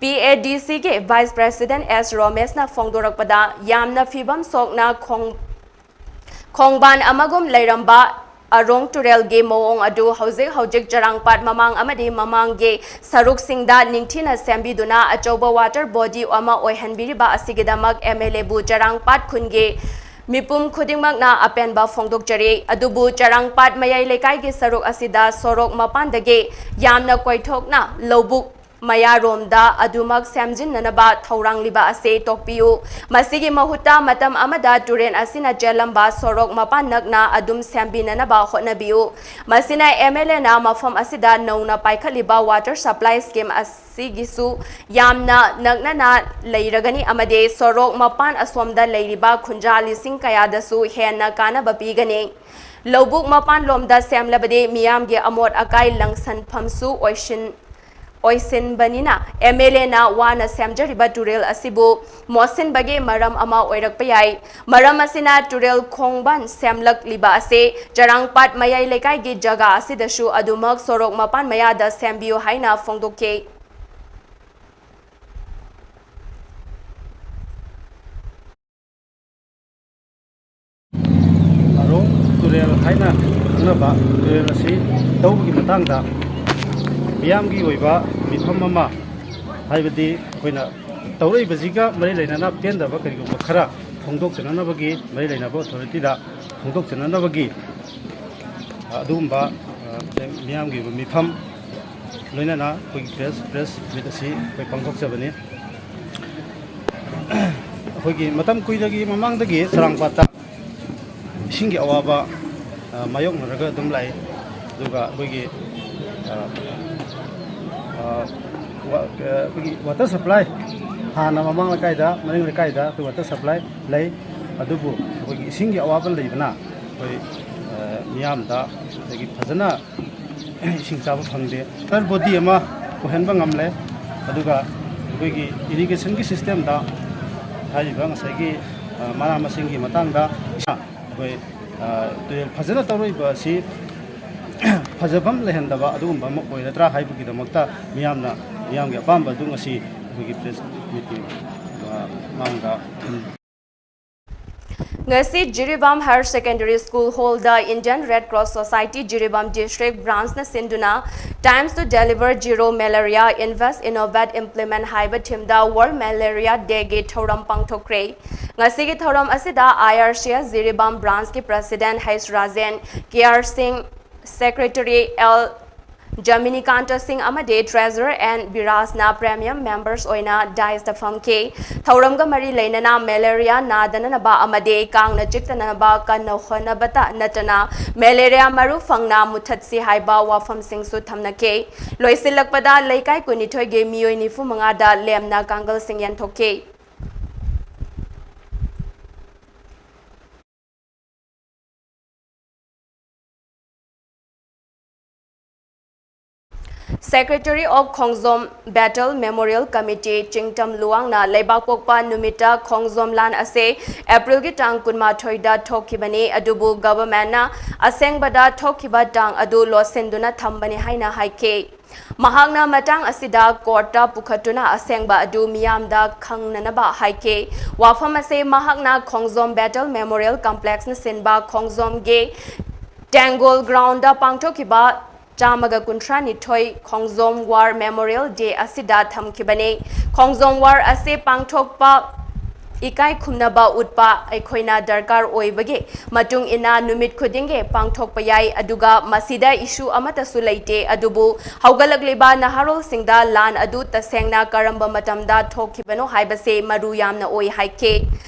P A D Cꯒꯤ Vice President S ꯔꯣꯃꯦꯁꯅ ꯐꯣꯡꯗꯣꯔꯛꯄꯗ, ꯌꯥꯝꯅ ꯐꯤꯕꯝ ꯁꯣꯛꯅ ꯈꯣꯡ-, ꯈꯣꯡꯕꯥꯟ ꯑꯃꯒꯨꯝ ꯂꯩꯔꯝꯕ ꯑꯔꯣꯡ ꯇꯨꯔꯦꯜꯒꯤ ꯃꯑꯣꯡ ꯑꯗꯨ ꯍꯧꯖꯤꯛ ꯍꯧꯖꯤꯛ ꯆꯔꯥꯡꯄꯥꯠ ꯃꯃꯥꯡ ꯑꯃꯗꯤ ꯃꯃꯥꯡꯒꯤ ꯁꯔꯨꯛꯁꯤꯡꯗ ꯅꯤꯡꯊꯤꯅ ꯁꯦꯝꯕꯤꯗꯨꯅ ꯑꯆꯧꯕ water body ꯑꯃ ꯑꯣꯏꯍꯟꯕꯤꯔꯤꯕ ꯑꯁꯤꯒꯤꯗꯃꯛ M L Aꯕꯨ ꯆꯔꯥꯡꯄꯥꯠ ꯈꯨꯟꯒꯤ ꯃꯤꯄꯨꯝ ꯈꯨꯗꯤꯡꯃꯛꯅ ꯑꯄꯦꯟꯕ ꯐꯣꯡꯗꯣꯛꯆꯔꯤ꯫ ꯑꯗꯨꯕꯨ ꯆꯔꯥꯡꯄꯥꯠ ꯃꯌꯥꯏ ꯂꯩꯀꯥꯏꯒꯤ ꯁꯔꯨꯛ ꯑꯁꯤꯗ ꯁꯣꯔꯣꯛ ꯃꯄꯥꯟꯗꯒꯤ ꯌꯥꯝꯅ ꯀꯣꯏꯊꯣꯛꯅ ꯂꯧꯕꯨꯛ ꯃꯌꯥꯔꯣꯝꯗ ꯑꯗꯨꯃꯛ ꯁꯦꯝꯖꯤꯟꯅꯅꯕ ꯊꯧꯔꯥꯡꯂꯤꯕ ꯑꯁꯤ ꯇꯣꯛꯄꯤꯌꯨ꯫ ꯃꯁꯤꯒꯤ ꯃꯍꯨꯠꯇ ꯃꯇꯝ ꯑꯃꯗ ꯇꯨꯔꯦꯜ ꯑꯁꯤꯅ ꯆꯦꯜꯂꯝꯕ ꯁꯣꯔꯣꯛ ꯃꯄꯥꯟ ꯅꯛꯅ ꯑꯗꯨꯝ ꯁꯦꯝꯕꯤꯅꯅꯕ ꯍꯣꯠꯅꯕꯤꯌꯨ꯫ ꯃꯁꯤꯅ M L Aꯅ ꯃꯐꯝ ꯑꯁꯤꯗ ꯅꯧꯅ ꯄꯥꯏꯈꯠꯂꯤꯕ water supply scheme ꯑꯁꯤꯒꯤꯁꯨ ꯌꯥꯝꯅ ꯅꯛꯅꯅ ꯂꯩꯔꯒꯅꯤ ꯑꯃꯗꯤ ꯁꯣꯔꯣꯛ ꯃꯄꯥꯟ ꯑꯁꯣꯝꯗ ꯂꯩꯔꯤꯕ ꯈꯨꯟꯖꯥ ꯂꯤꯁꯤꯡ ꯀꯌꯥꯗꯁꯨ ꯍꯦꯟꯅ ꯀꯥꯟꯅꯕ ꯄꯤꯒꯅꯤ꯫ ꯂꯧꯕꯨꯛ ꯃꯄꯥꯟꯂꯣꯝꯗ ꯁꯦꯝꯂꯕꯗꯤ ꯃꯤꯌꯥꯝꯒꯤ ꯑꯃꯣꯠ ꯑꯀꯥꯏ ꯂꯪꯁꯟꯐꯝꯁꯨ ꯑꯣꯏꯁꯤꯟ-, ꯑꯣꯏꯁꯤꯟꯕꯅꯤꯅ M L Aꯅ ꯋꯥꯅ ꯁꯦꯝꯖꯔꯤꯕ ꯇꯨꯔꯦꯜ ꯑꯁꯤꯕꯨ ꯃꯣꯠꯁꯤꯟꯕꯒꯤ ꯃꯔꯝ ꯑꯃ ꯑꯣꯏꯔꯛꯄ ꯌꯥꯏ꯫ ꯃꯔꯝ ꯑꯁꯤꯅ ꯇꯨꯔꯦꯜ ꯈꯣꯡꯕꯥꯟ ꯁꯦꯝꯂꯛꯂꯤꯕ ꯑꯁꯤ ꯆꯔꯥꯡꯄꯥꯠ ꯃꯌꯥꯏ ꯂꯩꯀꯥꯏꯒꯤ ꯖꯒꯥ ꯑꯁꯤꯗꯁꯨ ꯑꯗꯨꯃꯛ ꯁꯣꯔꯣꯛ ꯃꯄꯥꯟ ꯃꯌꯥꯗ ꯁꯦꯝꯕꯤꯌꯨ ꯍꯥꯏꯅ ꯐꯣꯡꯗꯣꯛꯈꯤ꯫ ꯑꯔꯣꯡ ꯇꯨꯔꯦꯜ ꯍꯥꯏꯅ ꯈꯪꯅꯕ ꯇꯨꯔꯦꯜ ꯑꯁꯤ ꯇꯧꯕꯒꯤ ꯃꯇꯥꯡꯗ ꯃꯤꯌꯥꯝꯒꯤ ꯑꯣꯏꯕ ꯃꯤꯐꯝ ꯑꯃ, ꯍꯥꯏꯕꯗꯤ ꯑꯩꯈꯣꯏꯅ ꯇꯧꯔꯛꯏꯕꯁꯤꯒ ꯃꯔꯤ ꯂꯩꯅꯅ ꯄꯦꯟꯗꯕ ꯀꯔꯤꯒꯨꯝꯕ ꯈꯔ ꯐꯣꯡꯗꯣꯛꯆꯅꯅꯕꯒꯤ, ꯃꯔꯤ ꯂꯩꯅꯕ authorityꯗ ꯐꯣꯡꯗꯣꯛꯆꯅꯅꯕꯒꯤ ꯑꯗꯨꯒꯨꯝꯕ, ꯑ, ꯃꯤꯌꯥꯝꯒꯤ ꯑꯣꯏꯕ ꯃꯤꯐꯝ, ꯂꯣꯏꯅꯅ ꯑꯩꯈꯣꯏꯒꯤ press, press meet ꯑꯁꯤ ꯑꯩꯈꯣꯏ ꯄꯥꯡꯊꯣꯛꯆꯕꯅꯤ꯫ ꯑꯩꯈꯣꯏꯒꯤ ꯃꯇꯝ ꯀꯨꯏꯅꯒꯤ ꯃꯃꯥꯡꯗꯒꯤ ꯆꯔꯥꯡꯄꯥꯠꯇ ꯏꯁꯤꯡꯒꯤ ꯑꯋꯥꯕ, ꯑ, ꯃꯥꯌꯣꯛꯅꯔꯒ ꯑꯗꯨꯝ ꯂꯥꯛꯏ꯫ ꯑꯗꯨꯒ ꯑꯩꯈꯣꯏꯒꯤ, ꯑ, ꯑ, ꯋꯥ-, ꯑ, ꯑꯩꯈꯣꯏꯒꯤ water supply, ꯍꯥꯟꯅ ꯃꯃꯥꯡ ꯂꯩꯀꯥꯏꯗ, ꯃꯅꯤꯡ ꯂꯩꯀꯥꯏꯗ ꯑꯩꯈꯣꯏ water supply ꯂꯩ꯫ ꯑꯗꯨꯕꯨ ꯑꯩꯈꯣꯏꯒꯤ ꯏꯁꯤꯡꯒꯤ ꯑꯋꯥꯕ ꯂꯩꯕꯅ ꯑꯩꯈꯣꯏ, ꯑ, ꯃꯤꯌꯥꯝꯗ ꯑꯩꯈꯣꯏꯒꯤ ꯐꯖꯅ ꯏꯁꯤꯡ ꯆꯥꯕ ꯐꯪꯗꯦ꯫ Water body ꯑꯃ ꯑꯣꯏꯍꯟꯕ ꯉꯝꯂꯦ꯫ ꯑꯗꯨꯒ ꯑꯩꯈꯣꯏꯒꯤ irrigationꯒꯤ systemꯗ ꯍꯥꯏꯔꯤꯕ ꯉꯁꯥꯏꯒꯤ ꯃꯅꯥ ꯃꯁꯤꯡꯒꯤ ꯃꯇꯥꯡꯗ ꯑꯩꯈꯣꯏ ꯇꯨꯔꯦꯜ ꯐꯖꯅ ꯇꯧꯔꯛꯏꯕ ꯑꯁꯤ ꯐꯖꯐꯝ ꯂꯩꯍꯟꯗꯕ ꯑꯗꯨꯒꯨꯝꯕ ꯑꯃ ꯑꯣꯏꯔꯗ꯭ꯔꯥ ꯍꯥꯏꯕꯒꯤꯗꯃꯛꯇ ꯃꯤꯌꯥꯝꯅ, ꯃꯤꯌꯥꯝꯒꯤ ꯑꯄꯥꯝꯕ ꯑꯗꯨ ꯉꯁꯤ ꯑꯩꯈꯣꯏꯒꯤ ꯄ꯭ꯔꯦꯁ ꯃꯤꯠꯀꯤ ꯃꯥꯡꯗ ꯊꯝ- ꯉꯁꯤ ꯖꯤꯔꯤꯕꯥꯝ ꯍꯥꯌꯔ ꯁꯦꯀꯦꯟꯗꯔꯤ ꯁ꯭ꯀꯨꯜ ꯍꯣꯜꯗ Indian Red Cross Society Jiribam district ꯕ꯭ꯔꯥꯟꯁꯅ ꯁꯤꯟꯗꯨꯅ Times to Deliver Zero Malaria, Invest, Innovate, Implement ꯍꯥꯏꯕ ꯊꯤꯝꯗ World Malaria Dayꯒꯤ ꯊꯧꯔꯝ ꯄꯥꯡꯊꯣꯛꯈ꯭ꯔꯦ꯫ ꯉꯁꯤꯒꯤ ꯊꯧꯔꯝ ꯑꯁꯤꯗ IRCS ꯖꯤꯔꯤꯕꯥꯝ ꯕ꯭ꯔꯥꯟꯁꯀꯤ ꯄ꯭ꯔꯁꯤꯗꯦꯟ ꯍꯩꯁ ꯔꯥꯖꯦꯟ, ꯀꯦ ꯑꯥꯔ ꯁꯤꯡ, ꯁꯦꯀ꯭ꯔꯦꯇꯔꯤ ꯑꯦꯜ ꯖꯃꯤꯅꯤꯀꯥꯟꯇ ꯁꯤꯡ ꯑꯃꯗꯤ Treasurer ꯑꯦꯟ ꯕꯤꯔꯥꯖꯅ premium members ꯑꯣꯏꯅ dais ꯇ ꯐꯝꯈꯤ꯫ ꯊꯧꯔꯝꯒ ꯃꯔꯤ ꯂꯩꯅꯅ malaria ꯅꯥꯗꯅꯅꯕ ꯑꯃꯗꯤ ꯀꯥꯡꯅ ꯆꯤꯛꯇꯅꯅꯕ ꯀꯟꯅ ꯍꯣꯠꯅꯕꯇ ꯅꯠꯇꯅ malaria ꯃꯔꯨ ꯐꯪꯅ ꯃꯨꯊꯠꯁꯤ ꯍꯥꯏꯕ ꯋꯥꯐꯝꯁꯤꯡꯁꯨ ꯊꯝꯅꯈꯤ꯫ ꯂꯣꯏꯁꯤꯜꯂꯛꯄꯗ ꯂꯩꯀꯥꯏ ꯀꯨꯟꯅꯤꯊꯣꯏꯒꯤ ꯃꯤꯑꯣꯏ ꯅꯤꯐꯨ ꯃꯉꯥꯗ ꯂꯦꯝꯅ ꯀꯥꯡꯒꯜꯁꯤꯡ ꯌꯦꯟꯊꯣꯛꯈꯤ꯫ Secretary of Khongjom Battle Memorial Committee ꯆꯤꯡꯇꯝ ꯂꯨꯋꯥꯡꯅ ꯂꯩꯕꯥꯛꯄꯣꯛꯄ ꯅꯨꯃꯤꯠꯇ ꯈꯣꯡꯖꯣꯝ ꯂꯥꯟ ꯑꯁꯦ ꯑꯦꯄ꯭ꯔꯤꯜꯒꯤ ꯇꯥꯡ ꯀꯨꯟꯃꯥꯊꯣꯏꯗ ꯊꯣꯛꯈꯤꯕꯅꯤ, ꯑꯗꯨꯕꯨ ꯒꯚꯔꯟꯃꯦꯟꯠꯅ ꯑꯁꯦꯡꯕꯗ ꯊꯣꯛꯈꯤꯕ ꯇꯥꯡ ꯑꯗꯨ ꯂꯣꯠꯁꯤꯟꯗꯨꯅ ꯊꯝꯕꯅꯤ ꯍꯥꯏꯅ ꯍꯥꯏꯈꯤ꯫ ꯃꯍꯥꯛꯅ ꯃꯇꯥꯡ ꯑꯁꯤꯗ ꯀꯣꯔꯠꯇ ꯄꯨꯈꯠꯇꯨꯅ ꯑꯁꯦꯡꯕ ꯑꯗꯨ ꯃꯤꯌꯥꯝꯗ ꯈꯪꯅꯅꯕ ꯍꯥꯏꯈꯤ꯫ ꯋꯥꯐꯝ ꯑꯁꯤ ꯃꯍꯥꯛꯅ ꯈꯣꯡꯖꯣꯝ ꯕꯦꯇꯜ ꯃꯦꯃꯣꯔꯤꯌꯦꯜ ꯀꯝꯄ꯭ꯂꯦꯛꯁꯅ ꯁꯤꯟꯕ ꯈꯣꯡꯖꯣꯝꯒꯤ ꯇꯦꯡꯒꯣꯜ ꯒ꯭ꯔꯥꯎꯟꯗ ꯄꯥꯡꯊꯣꯛꯈꯤꯕ ꯆꯥꯝꯃꯒ ꯀꯨꯟꯊ꯭ꯔꯥꯅꯤꯊꯣꯏ ꯈꯣꯡꯖꯣꯝ ꯋꯥꯔ ꯃꯦꯃꯣꯔꯤꯌꯦꯜ ꯗꯦ ꯑꯁꯤꯗ ꯊꯝꯈꯤꯕꯅꯤ꯫ ꯈꯣꯡꯖꯣꯝ ꯋꯥꯔ ꯑꯁꯤ ꯄꯥꯡꯊꯣꯛꯄ ꯏꯀꯥꯏ ꯈꯨꯝꯅꯕ ꯎꯠꯄ ꯑꯩꯈꯣꯏꯅ ꯗꯔꯀꯥꯔ ꯑꯣꯏꯕꯒꯤ ꯃꯇꯨꯡ ꯏꯟꯅ ꯅꯨꯃꯤꯠ ꯈꯨꯗꯤꯡꯒꯤ ꯄꯥꯡꯊꯣꯛꯄ ꯌꯥꯏ, ꯑꯗꯨꯒ ꯃꯁꯤꯗ ꯏꯁꯨ ꯑꯃꯠꯇꯁꯨ ꯂꯩꯇꯦ꯫ ꯑꯗꯨꯕꯨ ꯍꯧꯒꯠꯂꯛꯂꯤꯕ ꯅꯍꯥꯔꯣꯜꯁꯤꯡꯗ ꯂꯥꯟ ꯑꯗꯨ ꯇꯁꯦꯡꯅ ꯀꯔꯝꯕ ꯃꯇꯝꯗ ꯊꯣꯛꯈꯤꯕꯅꯣ ꯍꯥꯏꯕꯁꯤ ꯃꯔꯨ ꯌꯥꯝꯅ ꯑꯣꯏ ꯍꯥꯏꯈꯤ꯫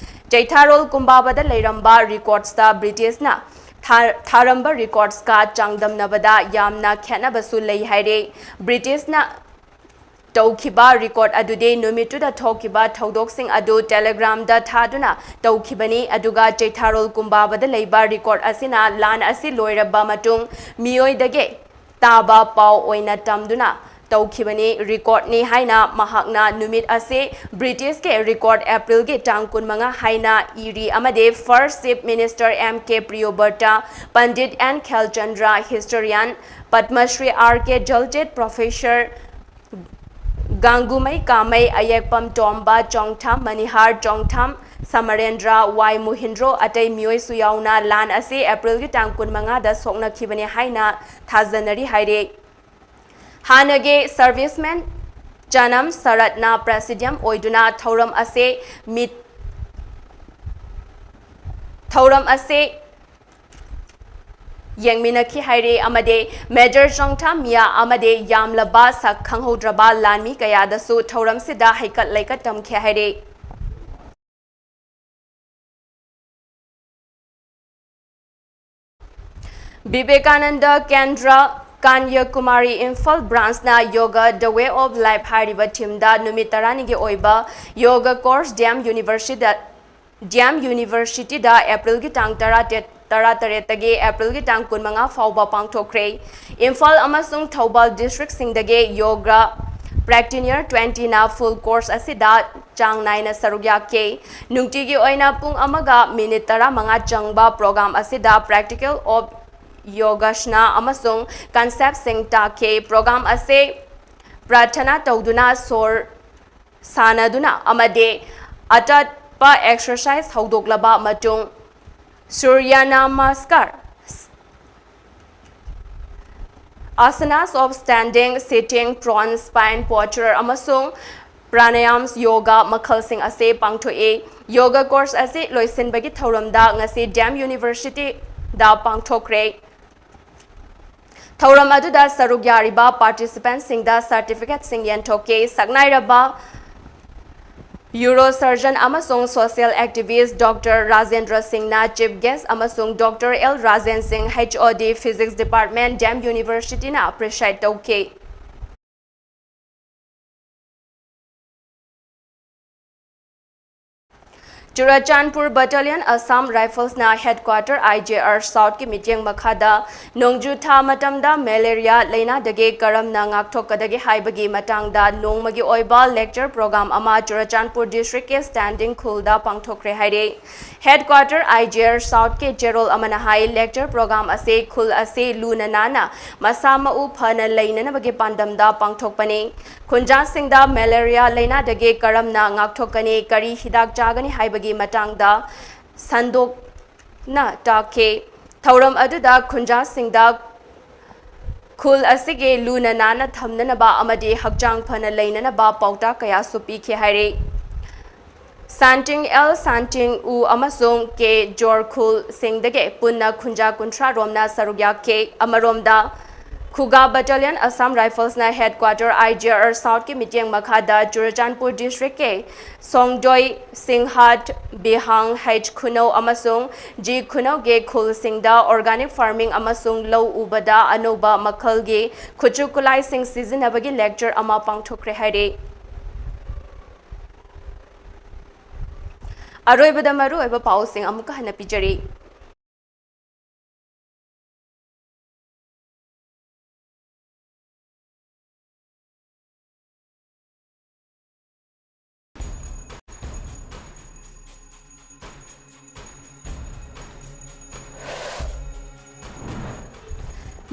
ꯆꯩꯊꯥꯔꯣꯜ ꯀꯨꯝꯕꯥꯕꯗ ꯂꯩꯔꯝꯕ ꯔꯦꯀꯣꯔꯗꯁꯇ ꯕ꯭ꯔꯤꯇꯤꯁꯅ ꯊꯥ-, ꯊꯥꯔꯝꯕ ꯔꯦꯀꯣꯔꯗꯁꯀ ꯆꯥꯡꯗꯝꯅꯕꯗ ꯌꯥꯝꯅ ꯈꯦꯠꯅꯕꯁꯨ ꯂꯩ ꯍꯥꯏꯔꯦ꯫ ꯕ꯭ꯔꯤꯇꯤꯁꯅ ꯇꯧꯈꯤꯕ ꯔꯦꯀꯣꯔꯗ ꯑꯗꯨꯗꯤ ꯅꯨꯃꯤꯠꯇꯨꯗ ꯊꯣꯛꯈꯤꯕ ꯊꯧꯗꯣꯛꯁꯤꯡ ꯑꯗꯨ ꯇꯦꯂꯤꯒ꯭ꯔꯥꯝꯗ ꯊꯥꯗꯨꯅ ꯇꯧꯈꯤꯕꯅꯤ, ꯑꯗꯨꯒ ꯆꯩꯊꯥꯔꯣꯜ ꯀꯨꯝꯕꯥꯕꯗ ꯂꯩꯕ ꯔꯦꯀꯣꯔꯗ ꯑꯁꯤꯅ ꯂꯥꯟ ꯑꯁꯤ ꯂꯣꯏꯔꯕ ꯃꯇꯨꯡ ꯃꯤꯑꯣꯏꯗꯒꯤ ꯇꯥꯕ ꯄꯥꯎ ꯑꯣꯏꯅ ꯇꯝꯗꯨꯅ ꯇꯧꯈꯤꯕꯅꯤ, recordꯅꯤ ꯍꯥꯏꯅ ꯃꯍꯥꯛꯅ ꯅꯨꯃꯤꯠ ꯑꯁꯤ Britishꯀꯤ record Aprilꯒꯤ ꯇꯥꯡ ꯀꯨꯟꯃꯉꯥ ꯍꯥꯏꯅ ꯏꯔꯤ ꯑꯃꯗꯤ First Chief Minister M K Priyobrata, Pandit N Khelchandra, historian, Padma Shri R K Jalchit, Professor Gangumei Kamei, Ayekpam Tomba Chongtham, Manihar Chongtham, Samarendra, Y Muhindro, ꯑꯇꯩ ꯃꯤꯑꯣꯏꯁꯨ ꯌꯥꯎꯅ ꯂꯥꯟ ꯑꯁꯤ Aprilꯒꯤ ꯇꯥꯡ ꯀꯨꯟꯃꯉꯥꯗ ꯁꯣꯛꯅꯈꯤꯕꯅꯤ ꯍꯥꯏꯅ ꯊꯥꯖꯅꯔꯤ ꯍꯥꯏꯔꯤ꯫ ꯍꯥꯟꯅꯒꯤ serviceman ꯆꯅꯝ ꯁꯔꯠꯅ presidium ꯑꯣꯏꯗꯨꯅ ꯊꯧꯔꯝ ꯑꯁꯤ ꯃꯤꯠ-, ꯊꯧꯔꯝ ꯑꯁꯤ ꯌꯦꯡꯃꯤꯟꯅꯈꯤ ꯍꯥꯏꯔꯤ ꯑꯃꯗꯤ Major ꯆꯣꯡꯊꯥ ꯃꯤꯌꯥ ꯑꯃꯗꯤ ꯌꯥꯝꯂꯕ ꯁꯛ ꯈꯪꯍꯧꯗ꯭ꯔꯕ ꯂꯥꯟꯃꯤ ꯀꯌꯥꯗꯁꯨ ꯊꯧꯔꯝꯁꯤꯗ ꯍꯩꯀꯠ ꯂꯩꯀꯠ ꯇꯝꯈꯤ ꯍꯥꯏꯔꯤ꯫ ꯕꯤꯕꯦꯀꯥꯅꯟꯗ ꯀꯦꯟꯗ꯭ꯔ Kanyakumari Imphal branchꯅ Yoga The Way of Life ꯍꯥꯏꯔꯤꯕ themeꯗ ꯅꯨꯃꯤꯠ ꯇꯔꯥꯅꯤꯒꯤ ꯑꯣꯏꯕ yoga course D M Universityꯗ, D M Universityꯗ Aprilꯒꯤ ꯇꯥꯡ ꯇꯔꯥꯇꯔꯦꯠ, ꯇꯔꯥꯇꯔꯦꯠꯇꯒꯤ Aprilꯒꯤ ꯇꯥꯡ ꯀꯨꯟꯃꯉꯥ ꯐꯥꯎꯕ ꯄꯥꯡꯊꯣꯛꯈ꯭ꯔꯦ꯫ ꯏꯝꯐꯥꯜ ꯑꯃꯁꯨꯡ Thoubal districtꯁꯤꯡꯗꯒꯤ yoga practitioner twentyꯅ full course ꯑꯁꯤꯗ ꯆꯥꯡ ꯅꯥꯏꯅ ꯁꯔꯨꯛ ꯌꯥꯈꯤ꯫ ꯅꯨꯡꯇꯤꯒꯤ ꯑꯣꯏꯅ ꯄꯨꯡ ꯑꯃꯒ minute ꯇꯔꯥꯃꯉꯥ ꯆꯪꯕ program ꯑꯁꯤꯗ practical of yogasana ꯑꯃꯁꯨꯡ conceptꯁꯤꯡ ꯇꯥꯛꯈꯤ꯫ Program ꯑꯁꯤ ꯄ꯭ꯔꯥꯔꯊꯅꯥ ꯇꯧꯗꯨꯅ, ꯁꯣꯔ ꯁꯥꯟꯅꯗꯨꯅ ꯑꯃꯗꯤ ꯑꯇꯠꯄ exercise ꯍꯧꯗꯣꯛꯂꯕ ꯃꯇꯨꯡ, Surya Namaskar, asanas of standing, sitting, prone, supine posture ꯑꯃꯁꯨꯡ pranayams yoga ꯃꯈꯜꯁꯤꯡ ꯑꯁꯤ ꯄꯥꯡꯊꯣꯛꯏ꯫ Yoga course ꯑꯁꯤ ꯂꯣꯏꯁꯤꯟꯕꯒꯤ ꯊꯧꯔꯝꯗ ꯉꯁꯤ D M Universityꯗ ꯄꯥꯡꯊꯣꯛꯈ꯭ꯔꯦ꯫ ꯊꯧꯔꯝ ꯑꯗꯨꯗ ꯁꯔꯨꯛ ꯌꯥꯔꯤꯕ participantꯁꯤꯡꯗ certificateꯁꯤꯡ ꯌꯦꯟꯊꯣꯛꯈꯤ꯫ ꯁꯛꯅꯥꯏꯔꯕ urosurgeon ꯑꯃꯁꯨꯡ social activist Doctor ꯔꯥꯖꯦꯟꯗ꯭ꯔ ꯁꯤꯡꯅ chief guest ꯑꯃꯁꯨꯡ Doctor L ꯔꯥꯖꯦꯟ ꯁꯤꯡ, H O D, Physics Department, D M Universityꯅ preside ꯇꯧꯈꯤ꯫ Churachandpur Battalion Assam Riflesꯅ Headquarter I G R Southꯀꯤ ꯃꯤꯠꯌꯦꯡ ꯃꯈꯥꯗ ꯅꯣꯡꯖꯨ ꯊꯥ ꯃꯇꯝꯗ ꯃꯦꯂꯦꯔꯤꯌꯥ ꯂꯥꯏꯅꯥꯗꯒꯤ ꯀꯔꯝꯅ ꯉꯥꯛꯊꯣꯛꯀꯗꯒꯦ ꯍꯥꯏꯕꯒꯤ ꯃꯇꯥꯡꯗ ꯅꯣꯡꯃꯒꯤ ꯑꯣꯏꯕ lecture program ꯑꯃ ꯆꯨꯔꯆꯥꯟꯄꯨꯔ districtꯀꯤ standing ꯈꯨꯜꯗ ꯄꯥꯡꯊꯣꯛꯈ꯭ꯔꯦ ꯍꯥꯏꯔꯦ꯫ Headquarter I G R Southꯀꯤ ꯆꯦꯔꯣꯜ ꯑꯃꯅ ꯍꯥꯏ, lecture program ꯑꯁꯤ ꯈꯨꯜ ꯑꯁꯤ ꯂꯨꯅ ꯅꯥꯟꯅ ꯃꯁꯥ ꯃꯎ ꯐꯅ ꯂꯩꯅꯅꯕꯒꯤ ꯄꯥꯟꯗꯝꯗ ꯄꯥꯡꯊꯣꯛꯄꯅꯤ꯫ ꯈꯨꯟꯖꯥꯁꯤꯡꯗ ꯃꯦꯂꯦꯔꯤꯌꯥ ꯂꯥꯏꯅꯥꯗꯒꯤ ꯀꯔꯝꯅ ꯉꯥꯛꯊꯣꯛꯀꯅꯤ, ꯀꯔꯤ ꯍꯤꯗꯥꯛ ꯆꯥꯒꯅꯤ ꯍꯥꯏꯕꯒꯤ ꯃꯇꯥꯡꯗ ꯁꯟꯗꯣꯛꯅ ꯇꯥꯛꯈꯤ꯫ ꯊꯧꯔꯝ ꯑꯗꯨꯗ ꯈꯨꯟꯖꯥꯁꯤꯡꯗ ꯈꯨꯜ ꯑꯁꯤꯒꯤ ꯂꯨꯅ ꯅꯥꯟꯅ ꯊꯝꯅꯅꯕ ꯑꯃꯗꯤ ꯍꯛꯆꯥꯡ ꯐꯅ ꯂꯩꯅꯅꯕ ꯄꯥꯎꯇꯥꯛ ꯀꯌꯥꯁꯨ ꯄꯤꯈꯤ ꯍꯥꯏꯔꯤ꯫ ꯁꯥꯟꯇꯤꯡ ꯑꯦꯜ ꯁꯥꯟꯇꯤꯡ ꯎ ꯑꯃꯁꯨꯡ ꯀꯦ ꯖꯣꯔ ꯈꯨꯜꯁꯤꯡꯗꯒꯤ ꯄꯨꯟꯅ ꯈꯨꯟꯖꯥ ꯀꯨꯟꯊ꯭ꯔꯥ ꯔꯣꯝꯅ ꯁꯔꯨꯛ ꯌꯥꯈꯤ꯫ ꯑꯃꯔꯣꯝꯗ, ꯈꯨꯒꯥ Battalion Assam Riflesꯅ Headquarter I G R Southꯀꯤ ꯃꯤꯠꯌꯦꯡ ꯃꯈꯥꯗ ꯆꯨꯔꯆꯥꯟꯄꯨꯔ districtꯀꯤ ꯁꯣꯡꯗꯣꯏ, ꯁꯤꯡꯍꯥꯠ, ꯕꯤꯍꯥꯡ, ꯍꯩꯆ ꯈꯨꯅꯧ ꯑꯃꯁꯨꯡ ꯖꯤ ꯈꯨꯅꯧꯒꯤ ꯈꯨꯜꯁꯤꯡꯗ organic farming ꯑꯃꯁꯨꯡ ꯂꯧ ꯎꯕꯗ ꯑꯅꯧꯕ ꯃꯈꯜꯒꯤ ꯈꯨꯠꯁꯨ ꯈꯨꯠꯂꯥꯏꯁꯤꯡ ꯁꯤꯖꯤꯟꯅꯕꯒꯤ lecture ꯑꯃ ꯄꯥꯡꯊꯣꯛꯈ꯭ꯔꯦ ꯍꯥꯏꯔꯤ꯫ ꯑꯔꯣꯏꯕꯗ ꯃꯔꯨꯑꯣꯏꯕ ꯄꯥꯎꯁꯤꯡ ꯑꯃꯨꯛꯀ ꯍꯟꯅ ꯄꯤꯖꯔꯤ꯫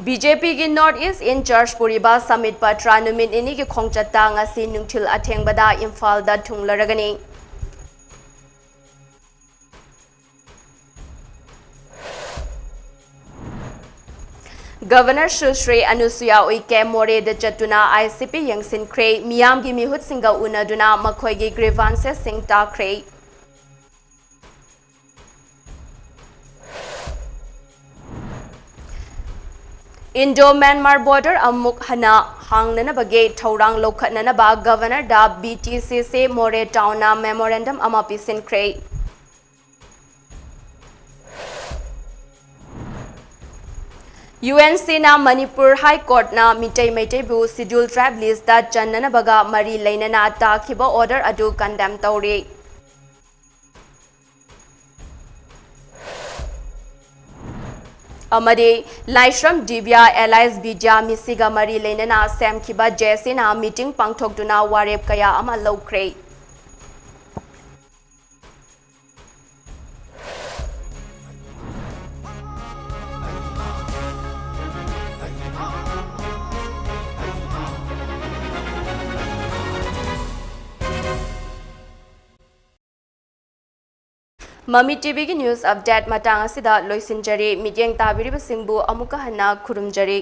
BJPꯒꯤ North East in-charge ꯄꯨꯔꯤꯕ ꯁꯃꯤꯠ ꯄꯇ꯭ꯔꯥ ꯅꯨꯃꯤꯠ ꯅꯤꯅꯤꯒꯤ ꯈꯣꯡꯆꯠꯇ ꯉꯁꯤ ꯅꯨꯡꯊꯤꯜ ꯑꯊꯦꯡꯕꯗ ꯏꯝꯐꯥꯜꯗ ꯊꯨꯡꯂꯔꯒꯅꯤ꯫ Governor ꯁꯨꯁ꯭ꯔꯤ ꯑꯅꯨꯁꯨꯌꯥ ꯎꯏꯀꯦ ꯃꯣꯔꯦꯗ ꯆꯠꯇꯨꯅ ICP ꯌꯦꯡꯁꯤꯟꯈ꯭ꯔꯦ꯫ ꯃꯤꯌꯥꯝꯒꯤ ꯃꯤꯍꯨꯠꯁꯤꯡꯒ ꯎꯅꯗꯨꯅ ꯃꯈꯣꯏꯒꯤ grievancesꯁꯤꯡ ꯇꯥꯈ꯭ꯔꯦ꯫ Indo-Myanmar border ꯑꯃꯨꯛ ꯍꯟꯅ ꯍꯥꯡꯅꯅꯕꯒꯤ ꯊꯧꯔꯥꯡ ꯂꯧꯈꯠꯅꯅꯕ Governorꯗ BTCC ꯃꯣꯔꯦ Townꯅ memorandum ꯑꯃ ꯄꯤꯁꯤꯟꯈ꯭ꯔꯦ꯫ UNCꯅ Manipur High Courtꯅ Meitei ꯃꯩꯇꯩꯕꯨ Scheduled Tribe listꯇ ꯆꯟꯅꯅꯕꯒ ꯃꯔꯤ ꯂꯩꯅꯅ ꯇꯥꯈꯤꯕ order ꯑꯗꯨ condemn ꯇꯧꯔꯤ꯫ ꯑꯃꯗꯤ ꯂꯥꯏꯁ꯭ꯔꯝ ꯗꯤꯕ꯭ꯌꯥ ꯑꯦꯂꯥꯏꯁ ꯕꯤꯗ꯭ꯌꯥ ꯃꯤꯁꯤꯒ ꯃꯔꯤ ꯂꯩꯅꯅ ꯁꯦꯝꯈꯤꯕ ꯖꯦ ꯑꯦꯁ ꯁꯤꯅ ꯃꯤꯇꯤꯡ ꯄꯥꯡꯊꯣꯛꯇꯨꯅ ꯋꯥꯔꯦꯞ ꯀꯌꯥ ꯑꯃ ꯂꯧꯈ꯭ꯔꯦ꯫ ꯃꯃꯤ ꯇꯤꯚꯤꯒꯤ ꯅ꯭ꯌꯨꯁ ꯑꯞꯗꯦꯠ ꯃꯇꯥꯡ ꯑꯁꯤꯗ ꯂꯣꯏꯁꯤꯟꯖꯔꯦ꯫ ꯃꯤꯠꯌꯦꯡ ꯇꯥꯕꯤꯔꯤꯕꯁꯤꯡꯕꯨ ꯑꯃꯨꯛꯀ ꯍꯟꯅ ꯈꯨꯔꯨꯝꯖꯔꯤ꯫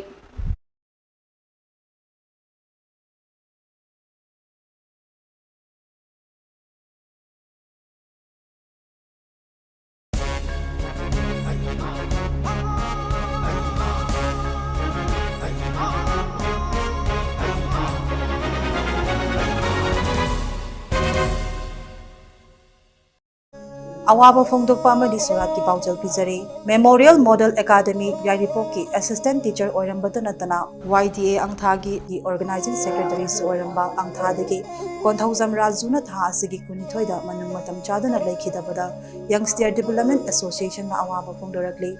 ꯑꯋꯥꯕ ꯐꯣꯡꯗꯣꯛꯄ ꯑꯃꯗꯤ ꯁꯣꯔꯥꯠꯀꯤ ꯄꯥꯎꯖꯦꯜ ꯄꯤꯖꯔꯤ꯫ Memorial Model Academy ꯌꯥꯏꯔꯤꯄꯣꯛꯀꯤ assistant teacher ꯑꯣꯏꯔꯝꯕꯇ ꯅꯠꯇꯅ, ꯋꯥꯏ ꯗꯤ ꯑꯦ ꯑꯪꯊꯥꯒꯤ organizing secretaryꯁꯨ ꯑꯣꯏꯔꯝꯕ ꯑꯪꯊꯥꯗꯒꯤ ꯀꯣꯟꯊꯧꯖꯝ ꯔꯥꯖꯨꯅ ꯊꯥ ꯑꯁꯤꯒꯤ ꯀꯨꯟꯅꯤꯊꯣꯏꯗ ꯃꯅꯨꯡ ꯃꯇꯝ ꯆꯥꯗꯅ ꯂꯩꯈꯤꯗꯕꯗ Young Star Development Associationꯅ ꯑꯋꯥꯕ ꯐꯣꯡꯗꯣꯔꯛꯂꯤ꯫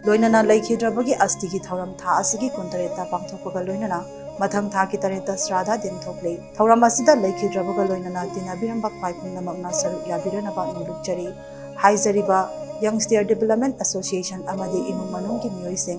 ꯂꯣꯏꯅꯅ ꯂꯩꯈꯤꯗ꯭ꯔꯕꯒꯤ ꯑꯁꯇꯤꯒꯤ ꯊꯧꯔꯝ ꯊꯥ ꯑꯁꯤꯒꯤ ꯀꯨꯟꯇꯔꯦꯠꯇ ꯄꯥꯡꯊꯣꯛꯄꯒ ꯂꯣꯏꯅꯅ ꯃꯊꯪ ꯊꯥꯒꯤ ꯇꯔꯦꯠꯇ ꯁ꯭ꯔꯥꯗ ꯗꯤꯟ ꯊꯣꯛꯂꯤ꯫ ꯊꯧꯔꯝ ꯑꯁꯤꯗ ꯂꯩꯈꯤꯗ꯭ꯔꯕꯒ ꯂꯣꯏꯅꯅ ꯇꯤꯟꯅꯕꯤꯔꯝꯕ ꯈ꯭ꯋꯥꯏ ꯄꯨꯝꯅꯃꯛꯅ ꯁꯔꯨꯛ ꯌꯥꯕꯤꯔꯅꯕ ꯅꯣꯡꯂꯨꯛꯆꯔꯤ꯫ ꯍꯥꯏꯖꯔꯤꯕ Young Star Development Association ꯑꯃꯗꯤ ꯏꯃꯨꯡ ꯃꯅꯨꯡꯒꯤ ꯃꯤꯑꯣꯏꯁꯤꯡ,